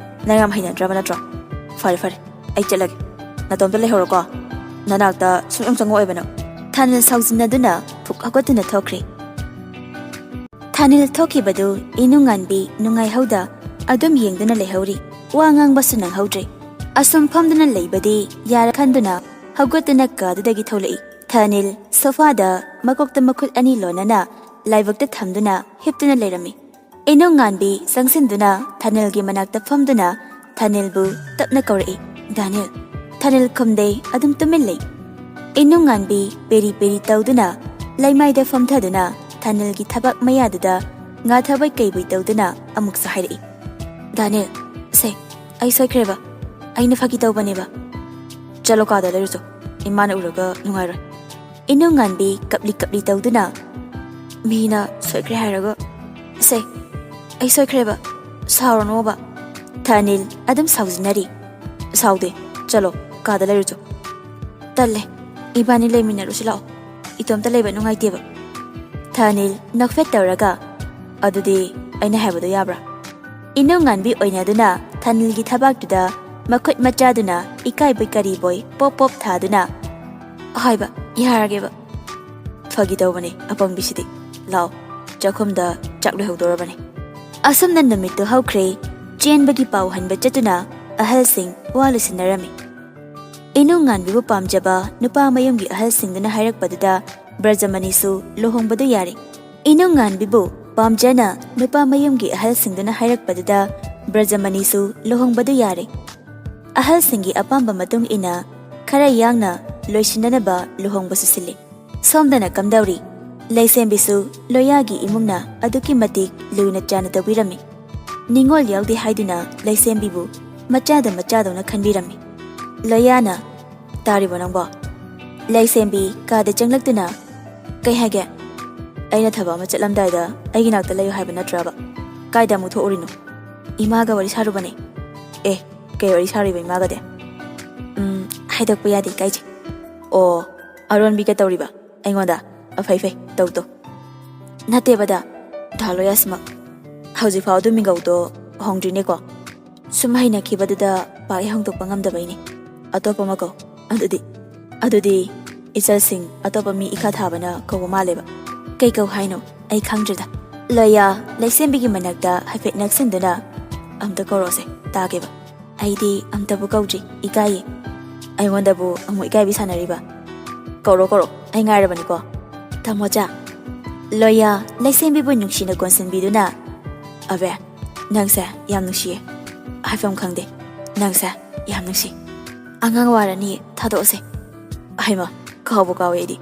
ꯅꯪ ꯌꯥꯝ ꯍꯩꯅꯗ꯭ꯔꯕ ꯅꯠꯇ꯭ꯔꯣ? ꯐꯔꯦ, ꯐꯔꯦ, ꯑꯩ ꯆꯠꯂꯒꯦ꯫ ꯅꯇꯣꯝꯇ ꯂꯩꯍꯧꯔꯣꯀꯣ꯫ ꯅꯅꯥꯛꯇ ꯁꯨꯡꯆꯪ ꯆꯪꯉꯛꯑꯣꯏꯕ ꯅꯪ꯫" ꯊꯥꯅꯤꯜ ꯁꯥꯎꯖꯤꯟꯅꯗꯨꯅ ꯐꯨꯛ ꯍꯧꯒꯠꯇꯨꯅ ꯊꯣꯛꯈ꯭ꯔꯦ꯫ ꯊꯥꯅꯤꯜ ꯊꯣꯛꯈꯤꯕꯗꯨ ꯏꯅꯨꯡꯉꯥꯟꯕꯤ ꯅꯨꯡꯉꯥꯏꯍꯧꯗ ꯑꯗꯨꯝ ꯌꯦꯡꯗꯨꯅ ꯂꯩꯍꯧꯔꯤ꯫ ꯋꯥ ꯉꯥꯡꯕꯁꯨ ꯅꯪꯍꯧꯗ꯭ꯔꯦ꯫ ꯑꯁꯨꯝ ꯐꯝꯗꯨꯅ ꯂꯩꯕꯗꯤ ꯌꯥꯔ ꯈꯟꯗꯨꯅ ꯍꯧꯒꯠꯇꯨꯅ ꯀꯥꯗꯨꯗꯒꯤ ꯊꯣꯛꯂꯛꯏ꯫ ꯊꯥꯅꯤꯜ ꯁꯣꯐꯥꯗ ꯃꯀꯣꯛꯇ ꯃꯈꯨꯠ ꯑꯅꯤ ꯂꯣꯟꯅꯅ ꯂꯥꯏꯕꯛꯇ ꯊꯝꯗꯨꯅ ꯍꯤꯞꯇꯨꯅ ꯂꯩꯔꯝꯃꯤ꯫ ꯏꯅꯨꯡꯉꯥꯟꯕꯤ ꯆꯪꯁꯤꯟꯗꯨꯅ ꯊꯥꯅꯤꯜꯒꯤ ꯃꯅꯥꯛꯇ ꯐꯝꯗꯨꯅ ꯊꯥꯅꯤꯜꯕꯨ ꯇꯞꯅ ꯀꯧꯔꯛꯏ꯫ ꯗꯥꯅꯤꯜ꯫ ꯊꯥꯅꯤꯜ ꯈꯨꯝꯗꯦ, ꯑꯗꯨꯝ ꯇꯨꯃꯤꯟ ꯂꯩ꯫ ꯏꯅꯨꯡꯉꯥꯟꯕꯤ ꯄꯦꯔꯤ ꯄꯦꯔꯤ ꯇꯧꯗꯨꯅ ꯂꯩꯃꯥꯏꯗ ꯐꯝꯊꯗꯨꯅ ꯊꯥꯅꯤꯜꯒꯤ ꯊꯕꯥꯛ ꯃꯌꯥꯗꯨꯗ ꯉꯥꯊꯕꯣꯏ ꯀꯩꯕꯣꯏ ꯇꯧꯗꯨꯅ ꯑꯃꯨꯛꯁꯨ ꯍꯥꯏꯔꯛꯏ꯫ ꯗꯥꯅꯤꯜ꯫ ꯁꯦ, ꯑꯩ ꯁꯣꯏꯈ꯭ꯔꯦꯕ꯫ ꯑꯩꯅ ꯐꯥꯒꯤ ꯇꯧꯕꯅꯦꯕ꯫ ꯆꯠꯂꯣ, ꯀꯥꯗ ꯂꯩꯔꯨꯆꯣ꯫ ꯏꯃꯥꯅ ꯎꯔꯒ ꯅꯨꯡꯉꯥꯏꯔꯣꯏ꯫ ꯏꯅꯨꯡꯉꯥꯟꯕꯤ ꯀꯞꯂꯤ ꯀꯞꯂꯤ ꯇꯧꯗꯨꯅ, ꯃꯤꯅ ꯁꯣꯏꯈ꯭ꯔꯦ ꯍꯥꯏꯔꯒ꯫ ꯁꯦ, ꯑꯩ ꯁꯣꯏꯈ꯭ꯔꯦꯕ꯫ ꯁꯥꯎꯔꯅꯣꯕ꯫ ꯊꯥꯅꯤꯜ ꯑꯗꯨꯝ ꯁꯥꯎꯖꯤꯟꯅꯔꯤ꯫ ꯁꯥꯎꯗꯦ꯫ ꯆꯠꯂꯣ, ꯀꯥꯗ ꯂꯩꯔꯨꯆꯣ꯫ ꯇꯜꯂꯦ꯫ ꯏꯕꯥꯅꯤ ꯂꯩꯃꯤꯟꯅꯔꯨꯁꯤ ꯂꯥꯛꯑꯣ꯫ ꯏꯇꯣꯝꯇ ꯂꯩꯕ ꯅꯨꯡꯉꯥꯏꯇꯦꯕ꯫ ꯊꯥꯅꯤꯜ ꯅꯣꯛꯐꯦꯠ ꯇꯧꯔꯒ, ꯑꯗꯨꯗꯤ ꯑꯩꯅ ꯍꯥꯏꯕꯗꯣ ꯌꯥꯕ꯭ꯔꯥ? ꯏꯅꯨꯡꯉꯥꯟꯕꯤ ꯑꯣꯏꯅꯗꯨꯅ ꯊꯥꯅꯤꯜꯒꯤ ꯊꯕꯥꯛꯇꯨꯗ ꯃꯈꯨꯠ ꯃꯆꯥꯗꯨꯅ ꯏꯀꯥꯏꯕꯣꯏ ꯀꯔꯤꯕꯣꯏ ꯄꯣꯞ ꯄꯣꯞ ꯊꯥꯗꯨꯅ, ꯍꯣꯏꯕ, ꯌꯥꯔꯒꯦꯕ꯫ ꯐꯥꯒꯤ ꯇꯧꯕꯅꯦ, ꯑꯄꯪꯕꯤꯁꯤꯗꯤ꯫ ꯂꯥꯛꯑꯣ, ꯆꯥꯛꯈꯨꯝꯗ ꯆꯥꯛ ꯂꯣꯏꯍꯧꯗꯣꯔꯕꯅꯦ꯫ ꯑꯁꯨꯝꯅ ꯅꯨꯃꯤꯠꯇꯨ ꯍꯧꯈ꯭ꯔꯦ꯫ ꯆꯦꯟꯕꯒꯤ ꯄꯥꯎ ꯍꯟꯕ ꯆꯠꯇꯨꯅ ꯑꯍꯜꯁꯤꯡ ꯋꯥ ꯂꯣꯏꯁꯤꯟꯅꯔꯝꯃꯤ꯫ ꯏꯅꯨꯡꯉꯥꯟꯕꯤꯕꯨ ꯄꯥꯝꯖꯕ ꯅꯨꯄꯥ ꯃꯌꯨꯝꯒꯤ ꯑꯍꯜꯁꯤꯡꯗꯨꯅ ꯍꯥꯏꯔꯛꯄꯗꯨꯗ ꯕ꯭ꯔꯖꯃꯅꯤꯁꯨ ꯂꯨꯍꯣꯡꯕꯗꯨ ꯌꯥꯔꯦ꯫ ꯏꯅꯨꯡꯉꯥꯟꯕꯤꯕꯨ ꯄꯥꯝꯖꯅ ꯅꯨꯄꯥ ꯃꯌꯨꯝꯒꯤ ꯑꯍꯜꯁꯤꯡꯗꯨꯅ ꯍꯥꯏꯔꯛꯄꯗꯨꯗ ꯕ꯭ꯔꯖꯃꯅꯤꯁꯨ ꯂꯨꯍꯣꯡꯕꯗꯨ ꯌꯥꯔꯦ꯫ ꯑꯍꯜꯁꯤꯡꯒꯤ ꯑꯄꯥꯝꯕ ꯃꯇꯨꯡ ꯏꯟꯅ ꯈꯔ ꯌꯥꯡꯅ ꯂꯣꯏꯁꯤꯟꯅꯅꯕ ꯂꯨꯍꯣꯡꯕꯁꯨ ꯁꯤꯜꯂꯤ꯫ ꯁꯣꯝꯗꯅ ꯀꯝꯗꯧꯔꯤ? ꯂꯩꯁꯦꯝꯕꯤꯁꯨ ꯂꯣꯌꯥꯒꯤ ꯏꯃꯨꯡꯅ ꯑꯗꯨꯛꯀꯤ ꯃꯇꯤꯛ ꯂꯨꯅ ꯆꯥꯟꯅ ꯇꯧꯕꯤꯔꯝꯃꯤ꯫ ꯅꯤꯡꯉꯣꯜ ꯌꯥꯎꯗꯦ ꯍꯥꯏꯗꯨꯅ ꯂꯩꯁꯦꯝꯕꯤꯕꯨ ꯃꯆꯥꯗ ꯃꯆꯥꯗꯧꯅ ꯈꯟꯕꯤꯔꯝꯃꯤ꯫ ꯂꯣꯌꯥꯅ, "ꯇꯥꯔꯤꯕꯣ ꯅꯪꯕꯣ?" ꯂꯩꯁꯦꯝꯕꯤ ꯀꯥꯗ ꯆꯪꯂꯛꯇꯨꯅ, "ꯀꯩ ꯍꯥꯏꯒꯦ? ꯑꯩꯅ ꯊꯕꯛ ꯑꯃ ꯆꯠꯂꯝꯗꯥꯏꯗ ꯑꯩꯒꯤ ꯅꯥꯛꯇ ꯂꯩꯌꯨ ꯍꯥꯏꯕ ꯅꯠꯇ꯭ꯔꯕ? ꯀꯥꯏꯗ ꯑꯃꯨꯛ ꯊꯣꯛꯎꯔꯤꯅꯣ?" "ꯏꯃꯥꯒ ꯋꯥꯔꯤ ꯁꯥꯔꯨꯕꯅꯦ." "ꯑꯦ, ꯀꯩ ꯋꯥꯔꯤ ꯁꯥꯔꯨꯏꯕ ꯏꯃꯥꯒꯗꯤ?" "ꯎꯝ, ꯍꯥꯏꯗꯣꯛꯄ ꯌꯥꯗꯦ, ꯏꯀꯥꯏꯖꯩ꯫" "ꯑꯣ, ꯑꯔꯣꯟꯕꯤꯒ ꯇꯧꯔꯤꯕ?" ꯑꯩꯉꯣꯟꯗ? ꯑ, ꯐꯩ ꯐꯩ, ꯇꯧ ꯇꯧ꯫ ꯅꯠꯇꯦꯕꯗ, ꯗꯥ ꯂꯣꯌꯥꯁꯤꯃꯛ ꯍꯧꯖꯤꯛꯐꯥꯎ ꯑꯗꯨ ꯃꯤꯡꯒꯧꯗꯣ ꯍꯣꯡꯗ꯭ꯔꯤꯅꯦꯀꯣ꯫ ꯁꯨꯝ ꯍꯩꯅꯈꯤꯕꯗꯨꯗ ꯄꯥꯛ ꯍꯦꯛ ꯍꯣꯡꯗꯣꯛꯄ ꯉꯝꯗꯕꯩꯅꯦ꯫ ꯑꯇꯣꯞꯄ ꯑꯃ ꯀꯧ꯫ ꯑꯗꯨꯗꯤ, ꯑꯗꯨꯗꯤ ꯏꯆꯜꯁꯤꯡ ꯑꯇꯣꯞꯄ ꯃꯤ ꯏꯈꯥ ꯊꯥꯕꯅ ꯀꯧꯕ ꯃꯥꯜꯂꯦꯕ꯫ ꯀꯩ ꯀꯧ ꯍꯥꯏꯅꯣ? ꯑꯩ ꯈꯪꯗ꯭ꯔꯦꯗ꯫ ꯂꯣꯌꯥ ꯂꯩꯁꯦꯝꯕꯤꯒꯤ ꯃꯅꯥꯛꯇ ꯍꯥꯏꯐꯦꯠ ꯅꯛꯁꯤꯟꯗꯨꯅ, "ꯑꯝꯇ ꯀꯧꯔꯛꯑꯣꯁꯦ, ꯇꯥꯒꯦꯕ꯫ ꯑꯩꯗꯤ ꯑꯝꯇꯕꯨ ꯀꯧꯗ꯭ꯔꯤ, ꯏꯀꯥꯏꯌꯦ꯫" "ꯑꯩꯉꯣꯟꯗꯕꯨ ꯑꯃꯨꯛ ꯏꯀꯥꯏꯕꯤ ꯁꯥꯟꯅꯔꯤꯕ? ꯀꯧꯔꯣ, ꯀꯧꯔꯣ, ꯑꯩ ꯉꯥꯏꯔꯕꯅꯤꯀꯣ꯫" "ꯇꯥꯃꯣꯆꯥ꯫" ꯂꯣꯌꯥ ꯂꯩꯁꯦꯝꯕꯤꯕꯨ ꯅꯨꯡꯁꯤꯅ ꯀꯣꯟꯁꯤꯟꯕꯤꯗꯨꯅ, ꯑꯕꯦ, ꯅꯪꯁꯦ ꯌꯥꯝ ꯅꯨꯡꯁꯤꯌꯦ꯫ ꯍꯥꯏꯐꯝ ꯈꯪꯗꯦ꯫ ꯅꯪꯁꯦ ꯌꯥꯝ ꯅꯨꯡꯁꯤ꯫ ꯑꯉꯥꯡ ꯋꯥꯔꯅꯤ, ꯊꯥꯗꯣꯛꯑꯁꯦ꯫ ꯍꯩꯃ, ꯀꯥꯎꯕꯨ ꯀꯥꯎꯋꯦ ꯑꯩꯗꯤ꯫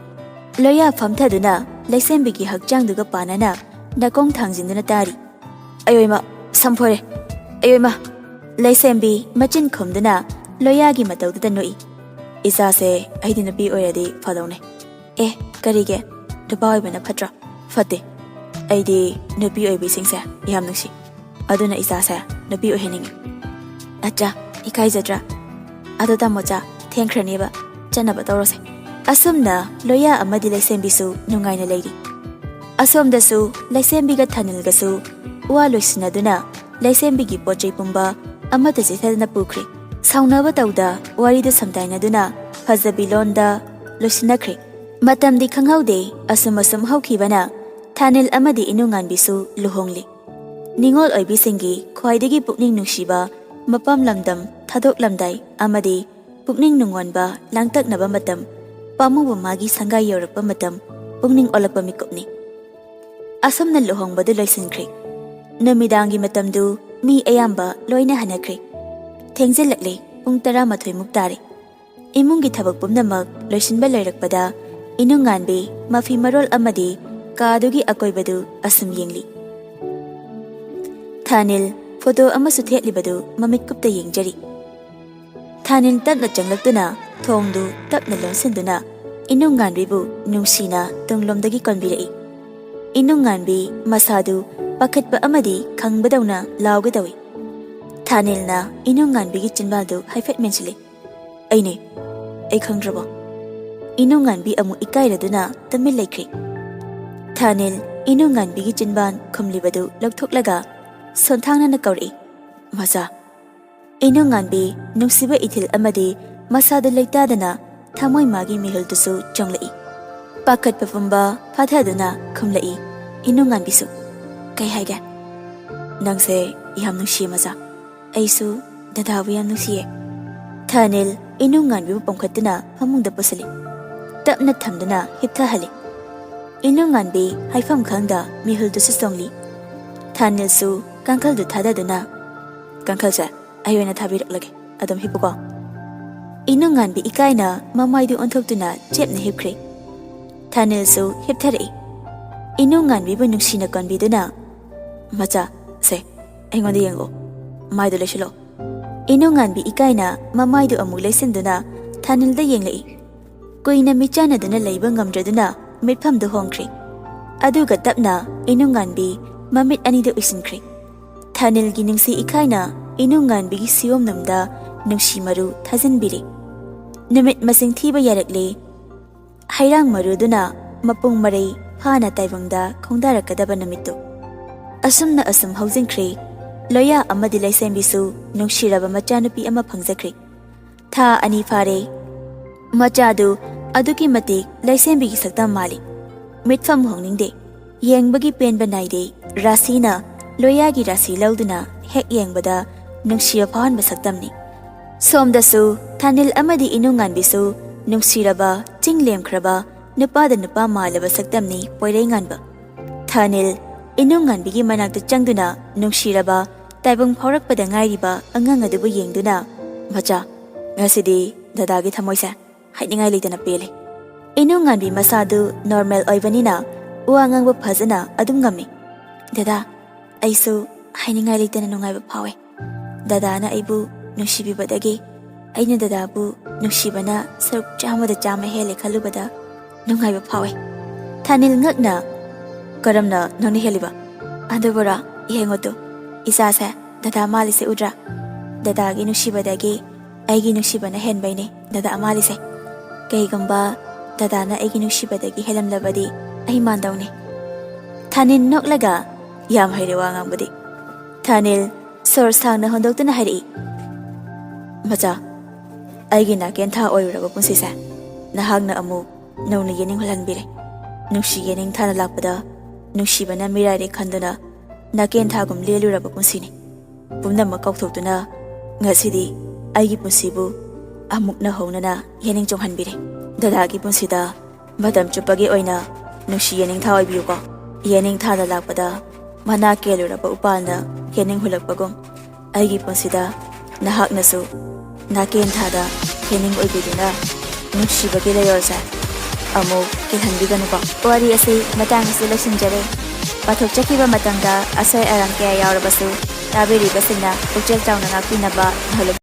ꯂꯣꯌꯥ ꯐꯝꯊꯗꯨꯅ ꯂꯩꯁꯦꯝꯕꯤꯒꯤ ꯍꯛꯆꯥꯡꯗꯨꯒ ꯄꯥꯟꯅꯅ ꯅꯥꯀꯣꯡ ꯊꯥꯡꯖꯤꯟꯗꯨꯅ ꯇꯥꯔꯤ꯫ ꯑꯌꯣꯏꯃ, ꯁꯝꯐꯣꯔꯦ꯫ ꯑꯌꯣꯏꯃ꯫ ꯂꯩꯁꯦꯝꯕꯤ ꯃꯆꯤꯟ ꯈꯨꯝꯗꯨꯅ ꯂꯣꯌꯥꯒꯤ ꯃꯇꯧꯗꯨꯗ ꯅꯣꯛꯏ꯫ ꯏꯆꯥꯁꯦ ꯑꯩꯗꯤ ꯅꯨꯄꯤ ꯑꯣꯏꯔꯗꯤ ꯐꯗꯧꯅꯦ꯫ ꯑꯦ, ꯀꯔꯤꯒꯤ? ꯅꯨꯄꯥ ꯑꯣꯏꯕꯅ ꯐꯠꯇ꯭ꯔꯣ? ꯐꯠꯇꯦ꯫ ꯑꯩꯗꯤ ꯅꯨꯄꯤ ꯑꯣꯏꯕꯤꯁꯤꯡꯁꯦ ꯌꯥꯝ ꯅꯨꯡꯁꯤ꯫ ꯑꯗꯨꯅ ꯏꯆꯥꯁꯦ ꯅꯨꯄꯤ ꯑꯣꯏꯍꯟꯅꯤꯡꯉꯤ꯫ ꯑꯠꯆꯥ, ꯏꯀꯥꯏꯖꯗ꯭ꯔꯥ? ꯑꯗꯣ ꯇꯥꯃꯣꯆꯥ, ꯊꯦꯡꯈ꯭ꯔꯅꯦꯕ, ꯆꯠꯅꯕ ꯇꯧꯔꯁꯦ꯫ ꯑꯁꯨꯝꯅ ꯂꯣꯌꯥ ꯑꯃꯗꯤ ꯂꯩꯁꯦꯝꯕꯤꯁꯨ ꯅꯨꯡꯉꯥꯏꯅ ꯂꯩꯔꯤ꯫ ꯑꯁꯣꯝꯗꯁꯨ ꯂꯩꯁꯦꯝꯕꯤꯒ ꯊꯥꯅꯤꯜꯒꯁꯨ ꯋꯥ ꯂꯣꯏꯁꯤꯟꯅꯗꯨꯅ ꯂꯩꯁꯦꯝꯕꯤꯒꯤ ꯄꯣꯠ ꯆꯩ ꯄꯨꯝꯕ ꯑꯃꯠꯇ ꯆꯤꯊꯗꯅ ꯄꯨꯈ꯭ꯔꯦ꯫ ꯁꯥꯎꯅꯕ ꯇꯧꯗ ꯋꯥꯔꯤꯗꯨ ꯁꯝꯗꯥꯏꯅꯗꯨꯅ ꯐꯖꯕꯤ ꯂꯣꯟꯗ ꯂꯣꯏꯁꯤꯟꯅꯈ꯭ꯔꯦ꯫ ꯃꯇꯝꯗꯤ ꯈꯪꯍꯧꯗꯦ, ꯑꯁꯨꯝ ꯑꯁꯨꯝ ꯍꯧꯈꯤꯕꯅ ꯊꯥꯅꯤꯜ ꯑꯃꯗꯤ ꯏꯅꯨꯡꯉꯥꯟꯕꯤꯁꯨ ꯂꯨꯍꯣꯡꯂꯦ꯫ ꯅꯤꯉꯣꯜ ꯑꯣꯏꯕꯤꯁꯤꯡꯒꯤ ꯈ꯭ꯋꯥꯏꯗꯒꯤ ꯄꯨꯛꯅꯤꯡ ꯅꯨꯡꯁꯤꯕ ꯃꯄꯥꯝ ꯂꯝꯗꯝ ꯊꯥꯗꯣꯛꯂꯝꯗꯥꯏ ꯑꯃꯗꯤ ꯄꯨꯛꯅꯤꯡ ꯅꯨꯡꯉꯣꯟꯕ ꯂꯥꯡꯇꯛꯅꯕ ꯃꯇꯝ, ꯄꯥꯝꯃꯨꯕ ꯃꯥꯒꯤ ꯁꯪꯒꯥꯏ ꯌꯧꯔꯛꯄ ꯃꯇꯝ, ꯄꯨꯛꯅꯤꯡ ꯑꯣꯜꯂꯛꯄ ꯃꯤꯀꯨꯞꯅꯤ꯫ ꯑꯁꯨꯝꯅ ꯂꯨꯍꯣꯡꯕꯗꯨ ꯂꯣꯏꯁꯤꯟꯈ꯭ꯔꯦ꯫ ꯅꯨꯃꯤꯗꯥꯡꯒꯤ ꯃꯇꯝꯗꯨ ꯃꯤ ꯑꯌꯥꯝꯕ ꯂꯣꯏꯅ ꯍꯟꯅꯈ꯭ꯔꯦ꯫ ꯊꯦꯡꯖꯤꯜꯂꯛꯂꯦ, ꯄꯨꯡ ꯇꯔꯥꯃꯥꯊꯣꯏꯃꯨꯛ ꯇꯥꯔꯦ꯫ ꯏꯃꯨꯡꯒꯤ ꯊꯕꯛ ꯄꯨꯝꯅꯃꯛ ꯂꯣꯏꯁꯤꯟꯕ ꯂꯣꯏꯔꯛꯄꯗ ꯏꯅꯨꯡꯉꯥꯟꯕꯤ ꯃꯐꯤ ꯃꯔꯣꯜ ꯑꯃꯗꯤ ꯀꯥꯗꯨꯒꯤ ꯑꯀꯣꯏꯕꯗꯨ ꯑꯁꯨꯝ ꯌꯦꯡꯂꯤ꯫ ꯊꯥꯅꯤꯜ ꯐꯣꯇꯣ ꯑꯃꯁꯨ ꯊꯦꯠꯂꯤꯕꯗꯨ ꯃꯃꯤꯠ ꯀꯨꯞꯇ ꯌꯦꯡꯖꯔꯤ꯫ ꯊꯥꯅꯤꯜ ꯇꯞꯅ ꯆꯪꯂꯛꯇꯨꯅ ꯊꯣꯡꯗꯨ ꯇꯞꯅ ꯂꯣꯟꯁꯤꯟꯗꯨꯅ ꯏꯅꯨꯡꯉꯥꯟꯕꯤꯕꯨ ꯅꯨꯡꯁꯤꯅ ꯇꯨꯡꯂꯣꯝꯗꯒꯤ ꯀꯣꯟꯕꯤꯔꯛꯏ꯫ ꯏꯅꯨꯡꯉꯥꯟꯕꯤ ꯃꯁꯥꯗꯨ ꯄꯥꯈꯠꯄ ꯑꯃꯗꯤ ꯈꯪꯕꯗꯧꯅ ꯂꯥꯎꯒꯦ ꯇꯧꯏ꯫ ꯊꯥꯅꯤꯜꯅ ꯏꯅꯨꯡꯉꯥꯟꯕꯤꯒꯤ ꯆꯤꯟꯕꯥꯜꯗꯨ ꯍꯥꯏꯐꯦꯠ ꯃꯦꯟꯁꯤꯜꯂꯤ꯫ "ꯑꯩꯅꯦ, ꯑꯩ ꯈꯪꯗ꯭ꯔꯕꯣ?" ꯏꯅꯨꯡꯉꯥꯟꯕꯤ ꯑꯃꯨꯛ ꯏꯀꯥꯏꯔꯗꯨꯅ ꯇꯨꯃꯤꯟ ꯂꯩꯈ꯭ꯔꯦ꯫ ꯊꯥꯅꯤꯜ ꯏꯅꯨꯡꯉꯥꯟꯕꯤꯒꯤ ꯆꯤꯟꯕꯥꯟ ꯈꯨꯝꯂꯤꯕꯗꯨ ꯂꯧꯊꯣꯛꯂꯒ ꯁꯣꯟꯊꯥꯡꯅꯅ ꯀꯧꯔꯛꯏ, "ꯃꯆꯥ!" ꯏꯅꯨꯡꯉꯥꯟꯕꯤ ꯅꯨꯡꯁꯤꯕ ꯏꯊꯤꯜ ꯑꯃꯗꯤ ꯃꯁꯥꯗꯨ ꯂꯩꯇꯥꯗꯅ ꯊꯃꯣꯏ ꯃꯥꯒꯤ ꯃꯤꯍꯨꯜꯗꯨꯁꯨ ꯆꯣꯡꯂꯛꯏ꯫ ꯄꯥꯈꯠꯄ ꯄꯨꯝꯕ ꯐꯥꯊꯗꯨꯅ ꯈꯨꯝꯂꯛꯏ ꯏꯅꯨꯡꯉꯥꯟꯕꯤꯁꯨ꯫ "ꯀꯩ ꯍꯥꯏꯒꯦ?" "ꯅꯪꯁꯦ ꯌꯥꯝ ꯅꯨꯡꯁꯤꯌꯦ ꯃꯆꯥ꯫ ꯑꯩꯁꯨ ꯗꯗꯥꯕꯨ ꯌꯥꯝ ꯅꯨꯡꯁꯤꯌꯦ꯫" ꯊꯥꯅꯤꯜ ꯏꯅꯨꯡꯉꯥꯟꯕꯤꯕꯨ ꯄꯣꯝꯈꯠꯇꯨꯅ ꯐꯃꯨꯡꯗ ꯄꯨꯁꯤꯜꯂꯤ꯫ ꯇꯞꯅ ꯊꯝꯗꯨꯅ ꯍꯤꯞꯊꯍꯜꯂꯤ꯫ ꯏꯅꯨꯡꯉꯥꯟꯕꯤ ꯍꯥꯏꯐꯝ ꯈꯪꯗ ꯃꯤꯍꯨꯜꯗꯨꯁꯨ ꯆꯣꯡꯂꯤ꯫ ꯊꯥꯅꯤꯜꯁꯨ ꯀꯥꯡꯈꯜꯗꯨ ꯊꯥꯗꯗꯨꯅ, "ꯀꯥꯡꯈꯜꯁꯦ ꯑꯩ ꯑꯣꯏꯅ ꯊꯥꯕꯤꯔꯛꯂꯒꯦ, ꯑꯗꯨꯝ ꯍꯤꯞꯄꯨꯀꯣ"꯫ ꯏꯅꯨꯡꯉꯥꯟꯕꯤ ꯏꯀꯥꯏꯅ ꯃꯃꯥꯏꯗꯨ ꯑꯣꯟꯊꯣꯛꯇꯨꯅ ꯆꯦꯞꯅ ꯍꯤꯞꯈ꯭ꯔꯦ꯫ ꯊꯥꯅꯤꯜꯁꯨ ꯍꯤꯞꯊꯔꯛꯏ꯫ ꯏꯅꯨꯡꯉꯥꯟꯕꯤꯕꯨ ꯅꯨꯡꯁꯤꯅ ꯀꯣꯟꯕꯤꯗꯨꯅ, "ꯃꯆꯥ, ꯁꯦ, ꯑꯩꯉꯣꯟꯗ ꯌꯦꯡꯉꯣ, ꯃꯥꯏꯗꯨ ꯂꯩꯁꯤꯜꯂꯣ"꯫ ꯏꯅꯨꯡꯉꯥꯟꯕꯤ ꯏꯀꯥꯏꯅ ꯃꯃꯥꯏꯗꯨ ꯑꯃꯨꯛ ꯂꯩꯁꯤꯟꯗꯨꯅ ꯊꯥꯅꯤꯜꯗ ꯌꯦꯡꯂꯛꯏ꯫ ꯀꯨꯏꯅ ꯃꯤꯠꯆꯥꯟꯅꯗꯨꯅ ꯂꯩꯕ ꯉꯝꯗ꯭ꯔꯗꯨꯅ ꯃꯤꯠꯐꯝꯗꯨ ꯍꯣꯡꯈ꯭ꯔꯦ꯫ ꯑꯗꯨꯒ ꯇꯞꯅ ꯏꯅꯨꯡꯉꯥꯟꯕꯤ ꯃꯃꯤꯠ ꯑꯅꯤꯗ ꯎꯏꯁꯤꯟꯈ꯭ꯔꯦ꯫ ꯊꯥꯅꯤꯜꯒꯤ ꯅꯨꯡꯁꯤ ꯏꯀꯥꯏꯅ ꯏꯅꯨꯡꯉꯥꯟꯕꯤꯒꯤ ꯁꯤꯌꯣꯝꯅꯝꯗ ꯅꯨꯡꯁꯤ ꯃꯔꯨ ꯊꯥꯖꯤꯟꯕꯤꯔꯦ꯫ ꯅꯨꯃꯤꯠ ꯃꯁꯤꯡ ꯊꯤꯕ ꯌꯥꯔꯛꯂꯦ꯫ ꯍꯩꯔꯥꯡ ꯃꯔꯨꯗꯨꯅ ꯃꯄꯨꯡ ꯃꯔꯩ ꯐꯥꯅ ꯇꯥꯏꯕꯪꯗ ꯈꯣꯡꯗꯥꯔꯛꯀꯗꯕ ꯅꯨꯃꯤꯠꯇꯨ꯫ ꯑꯁꯨꯝꯅ ꯑꯁꯨꯝ ꯍꯧꯖꯤꯟꯈ꯭ꯔꯦ꯫ ꯂꯣꯌꯥ ꯑꯃꯗꯤ ꯂꯩꯁꯦꯝꯕꯤꯁꯨ ꯅꯨꯡꯁꯤꯔꯕ ꯃꯆꯥꯅꯨꯄꯤ ꯑꯃ ꯐꯪꯖꯈ꯭ꯔꯦ꯫ ꯊꯥ ꯑꯅꯤ ꯐꯥꯔꯦ꯫ ꯃꯆꯥꯗꯨ ꯑꯗꯨꯛꯀꯤ ꯃꯇꯤꯛ ꯂꯩꯁꯦꯝꯕꯤꯒꯤ ꯁꯛꯇꯝ ꯃꯥꯜꯂꯤ꯫ ꯃꯤꯠꯐꯝ ꯍꯣꯡꯅꯤꯡꯗꯦ꯫ ꯌꯦꯡꯕꯒꯤ ꯄꯦꯟꯕ ꯅꯥꯏꯗꯦ꯫ ꯔꯥꯁꯤꯅ ꯂꯣꯌꯥꯒꯤ ꯔꯥꯁꯤ ꯂꯧꯗꯨꯅ ꯍꯦꯛ ꯌꯦꯡꯕꯗ ꯅꯨꯡꯁꯤꯕ ꯐꯥꯎꯍꯟꯕ ꯁꯛꯇꯝꯅꯤ꯫ ꯁꯣꯝꯗꯁꯨ ꯊꯥꯅꯤꯜ ꯑꯃꯗꯤ ꯏꯅꯨꯡꯉꯥꯟꯕꯤꯁꯨ ꯅꯨꯡꯁꯤꯔꯕ, ꯆꯤꯡ ꯂꯦꯝꯈ꯭ꯔꯕ ꯅꯨꯄꯥꯗ ꯅꯨꯄꯥ ꯃꯥꯜꯂꯕ ꯁꯛꯇꯝꯅꯤ ꯄꯣꯏꯔꯩꯉꯥꯟꯕ꯫ ꯊꯥꯅꯤꯜ ꯏꯅꯨꯡꯉꯥꯟꯕꯤꯒꯤ ꯃꯅꯥꯛꯇ ꯆꯪꯗꯨꯅ ꯅꯨꯡꯁꯤꯔꯕ, ꯇꯥꯏꯕꯪ ꯐꯥꯎꯔꯛꯄꯗ ꯉꯥꯏꯔꯤꯕ ꯑꯉꯥꯡ ꯑꯗꯨꯕꯨ ꯌꯦꯡꯗꯨꯅ, "ꯃꯆꯥ, ꯉꯁꯤꯗꯤ ꯗꯗꯥꯒꯤ ꯊꯃꯣꯏꯁꯦ ꯍꯥꯏꯅꯤꯡꯉꯥꯏ ꯂꯩꯇꯅ ꯄꯦꯜꯂꯦ"꯫ ꯏꯅꯨꯡꯉꯥꯟꯕꯤ ꯃꯁꯥꯗꯨ ꯅꯣꯔꯃꯦꯜ ꯑꯣꯏꯕꯅꯤꯅ ꯋꯥ ꯉꯥꯡꯕ ꯐꯖꯅ ꯑꯗꯨꯝ ꯉꯝꯃꯤ꯫ "ꯗꯗꯥ, ꯑꯩꯁꯨ ꯍꯥꯏꯅꯤꯡꯉꯥꯏ ꯂꯩꯇꯅ ꯅꯨꯡꯉꯥꯏꯕ ꯐꯥꯎꯋꯦ꯫ ꯗꯗꯥꯅ ꯑꯩꯕꯨ ꯅꯨꯡꯁꯤꯕꯤꯕꯗꯒꯤ ꯑꯩꯅ ꯗꯗꯥꯕꯨ ꯅꯨꯡꯁꯤꯕꯅ ꯁꯔꯨꯛ ꯆꯥꯝꯃꯗ ꯆꯥꯝꯃ ꯍꯦꯜꯂꯦ ꯈꯜꯂꯨꯕꯗ ꯅꯨꯡꯉꯥꯏꯕ ꯐꯥꯎꯋꯦ"꯫ ꯊꯥꯅꯤꯜ ꯉꯛꯅ, "ꯀꯔꯝꯅ ꯅꯪꯅ ꯍꯦꯜꯂꯤꯕ?" "ꯑꯗꯨꯕꯨꯔꯣ, ꯌꯦꯡꯉꯨ ꯇꯨ, ꯏꯆꯥꯁꯦ ꯗꯗꯥ ꯃꯥꯜꯂꯤꯁꯦ ꯎꯗ꯭ꯔꯥ? ꯗꯗꯥꯒꯤ ꯅꯨꯡꯁꯤꯕꯗꯒꯤ ꯑꯩꯒꯤ ꯅꯨꯡꯁꯤꯕꯅ ꯍꯦꯟꯕꯩꯅꯦ ꯗꯗꯥ ꯃꯥꯜꯂꯤꯁꯦ꯫ ꯀꯩꯒꯨꯝꯕ ꯗꯗꯥꯅ ꯑꯩꯒꯤ ꯅꯨꯡꯁꯤꯕꯗꯒꯤ ꯍꯦꯜꯂꯝꯂꯕꯗꯤ ꯑꯩ ꯃꯥꯟꯗꯧꯅꯦ"꯫ ꯊꯥꯅꯤꯜ ꯅꯣꯛꯂꯒ, "ꯌꯥꯝ ꯍꯩꯔꯦ ꯋꯥ ꯉꯥꯡꯕꯗꯤ"꯫ ꯊꯥꯅꯤꯜ ꯁꯣꯔ ꯁꯥꯡꯅ ꯍꯣꯟꯗꯣꯛꯇꯨꯅ ꯍꯥꯏꯔꯛꯏ, "ꯃꯆꯥ, ꯑꯩꯒꯤ ꯅꯥꯀꯦꯟꯊꯥ ꯑꯣꯏꯔꯨꯔꯕ ꯄꯨꯟꯁꯤꯁꯦ ꯅꯍꯥꯛꯅ ꯑꯃꯨꯛ ꯅꯧꯅ ꯌꯦꯅꯤꯡꯍꯜꯍꯟꯕꯤꯔꯦ꯫ ꯅꯨꯡꯁꯤ ꯌꯦꯅꯤꯡꯊꯥꯅ ꯂꯥꯛꯄꯗ ꯅꯨꯡꯁꯤꯕꯅ ꯃꯤꯔꯥꯏꯔꯦ ꯈꯟꯗꯨꯅ ꯅꯥꯀꯦꯟꯊꯥꯒꯨꯝ ꯂꯦꯜꯂꯨꯔꯕ ꯄꯨꯟꯁꯤꯅꯤ꯫ ꯄꯨꯝꯅꯃꯛ ꯀꯥꯎꯊꯣꯛꯇꯨꯅ ꯉꯁꯤꯗꯤ ꯑꯩꯒꯤ ꯄꯨꯟꯁꯤꯕꯨ ꯑꯃꯨꯛ ꯅꯧꯍꯧꯅꯅ ꯌꯦꯅꯤꯡ ꯆꯣꯡꯍꯟꯕꯤꯔꯦ꯫ ꯗꯗꯥꯒꯤ ꯄꯨꯟꯁꯤꯗ ꯃꯇꯝ ꯆꯨꯞꯄꯒꯤ ꯑꯣꯏꯅ ꯅꯨꯡꯁꯤ ꯌꯦꯅꯤꯡꯊꯥ ꯑꯣꯏꯕꯤꯌꯨꯀꯣ꯫ ꯌꯦꯅꯤꯡꯊꯥꯗ ꯂꯥꯛꯄꯗ ꯃꯅꯥ ꯀꯦꯜꯂꯨꯔꯕ ꯎꯄꯥꯜꯅ ꯈꯦꯅꯤꯡ ꯍꯨꯜꯂꯛꯄꯒꯨꯝ, ꯑꯩꯒꯤ ꯄꯨꯟꯁꯤꯗ ꯅꯍꯥꯛꯅꯁꯨ ꯅꯥꯀꯦꯟ ꯊꯥꯗ ꯈꯦꯅꯤꯡ ꯑꯣꯏꯕꯤꯗꯨꯅ ꯅꯨꯡꯁꯤꯕꯒꯤ ꯂꯩꯔꯣꯜꯁꯦ ꯑꯃꯨꯛ ꯀꯦꯜꯍꯟꯕꯤꯒꯅꯨꯀꯣ꯫ ꯋꯥꯔꯤ ꯑꯁꯤ ꯃꯇꯥꯡ ꯑꯁꯤꯗ ꯂꯣꯏꯁꯤꯟꯖꯔꯦ꯫ ꯄꯥꯊꯣꯛꯆꯈꯤꯕ ꯃꯇꯝꯗ ꯑꯁꯣꯏ ꯑꯔꯥꯟ ꯀꯌꯥ ꯌꯥꯎꯔꯕꯁꯨ, ꯇꯥꯕꯤꯔꯤꯕꯁꯤꯡꯅ ꯄꯨꯛꯆꯦꯜ ꯆꯥꯎꯅ ꯉꯥꯛꯄꯤꯅꯕ ꯅꯍꯥꯛ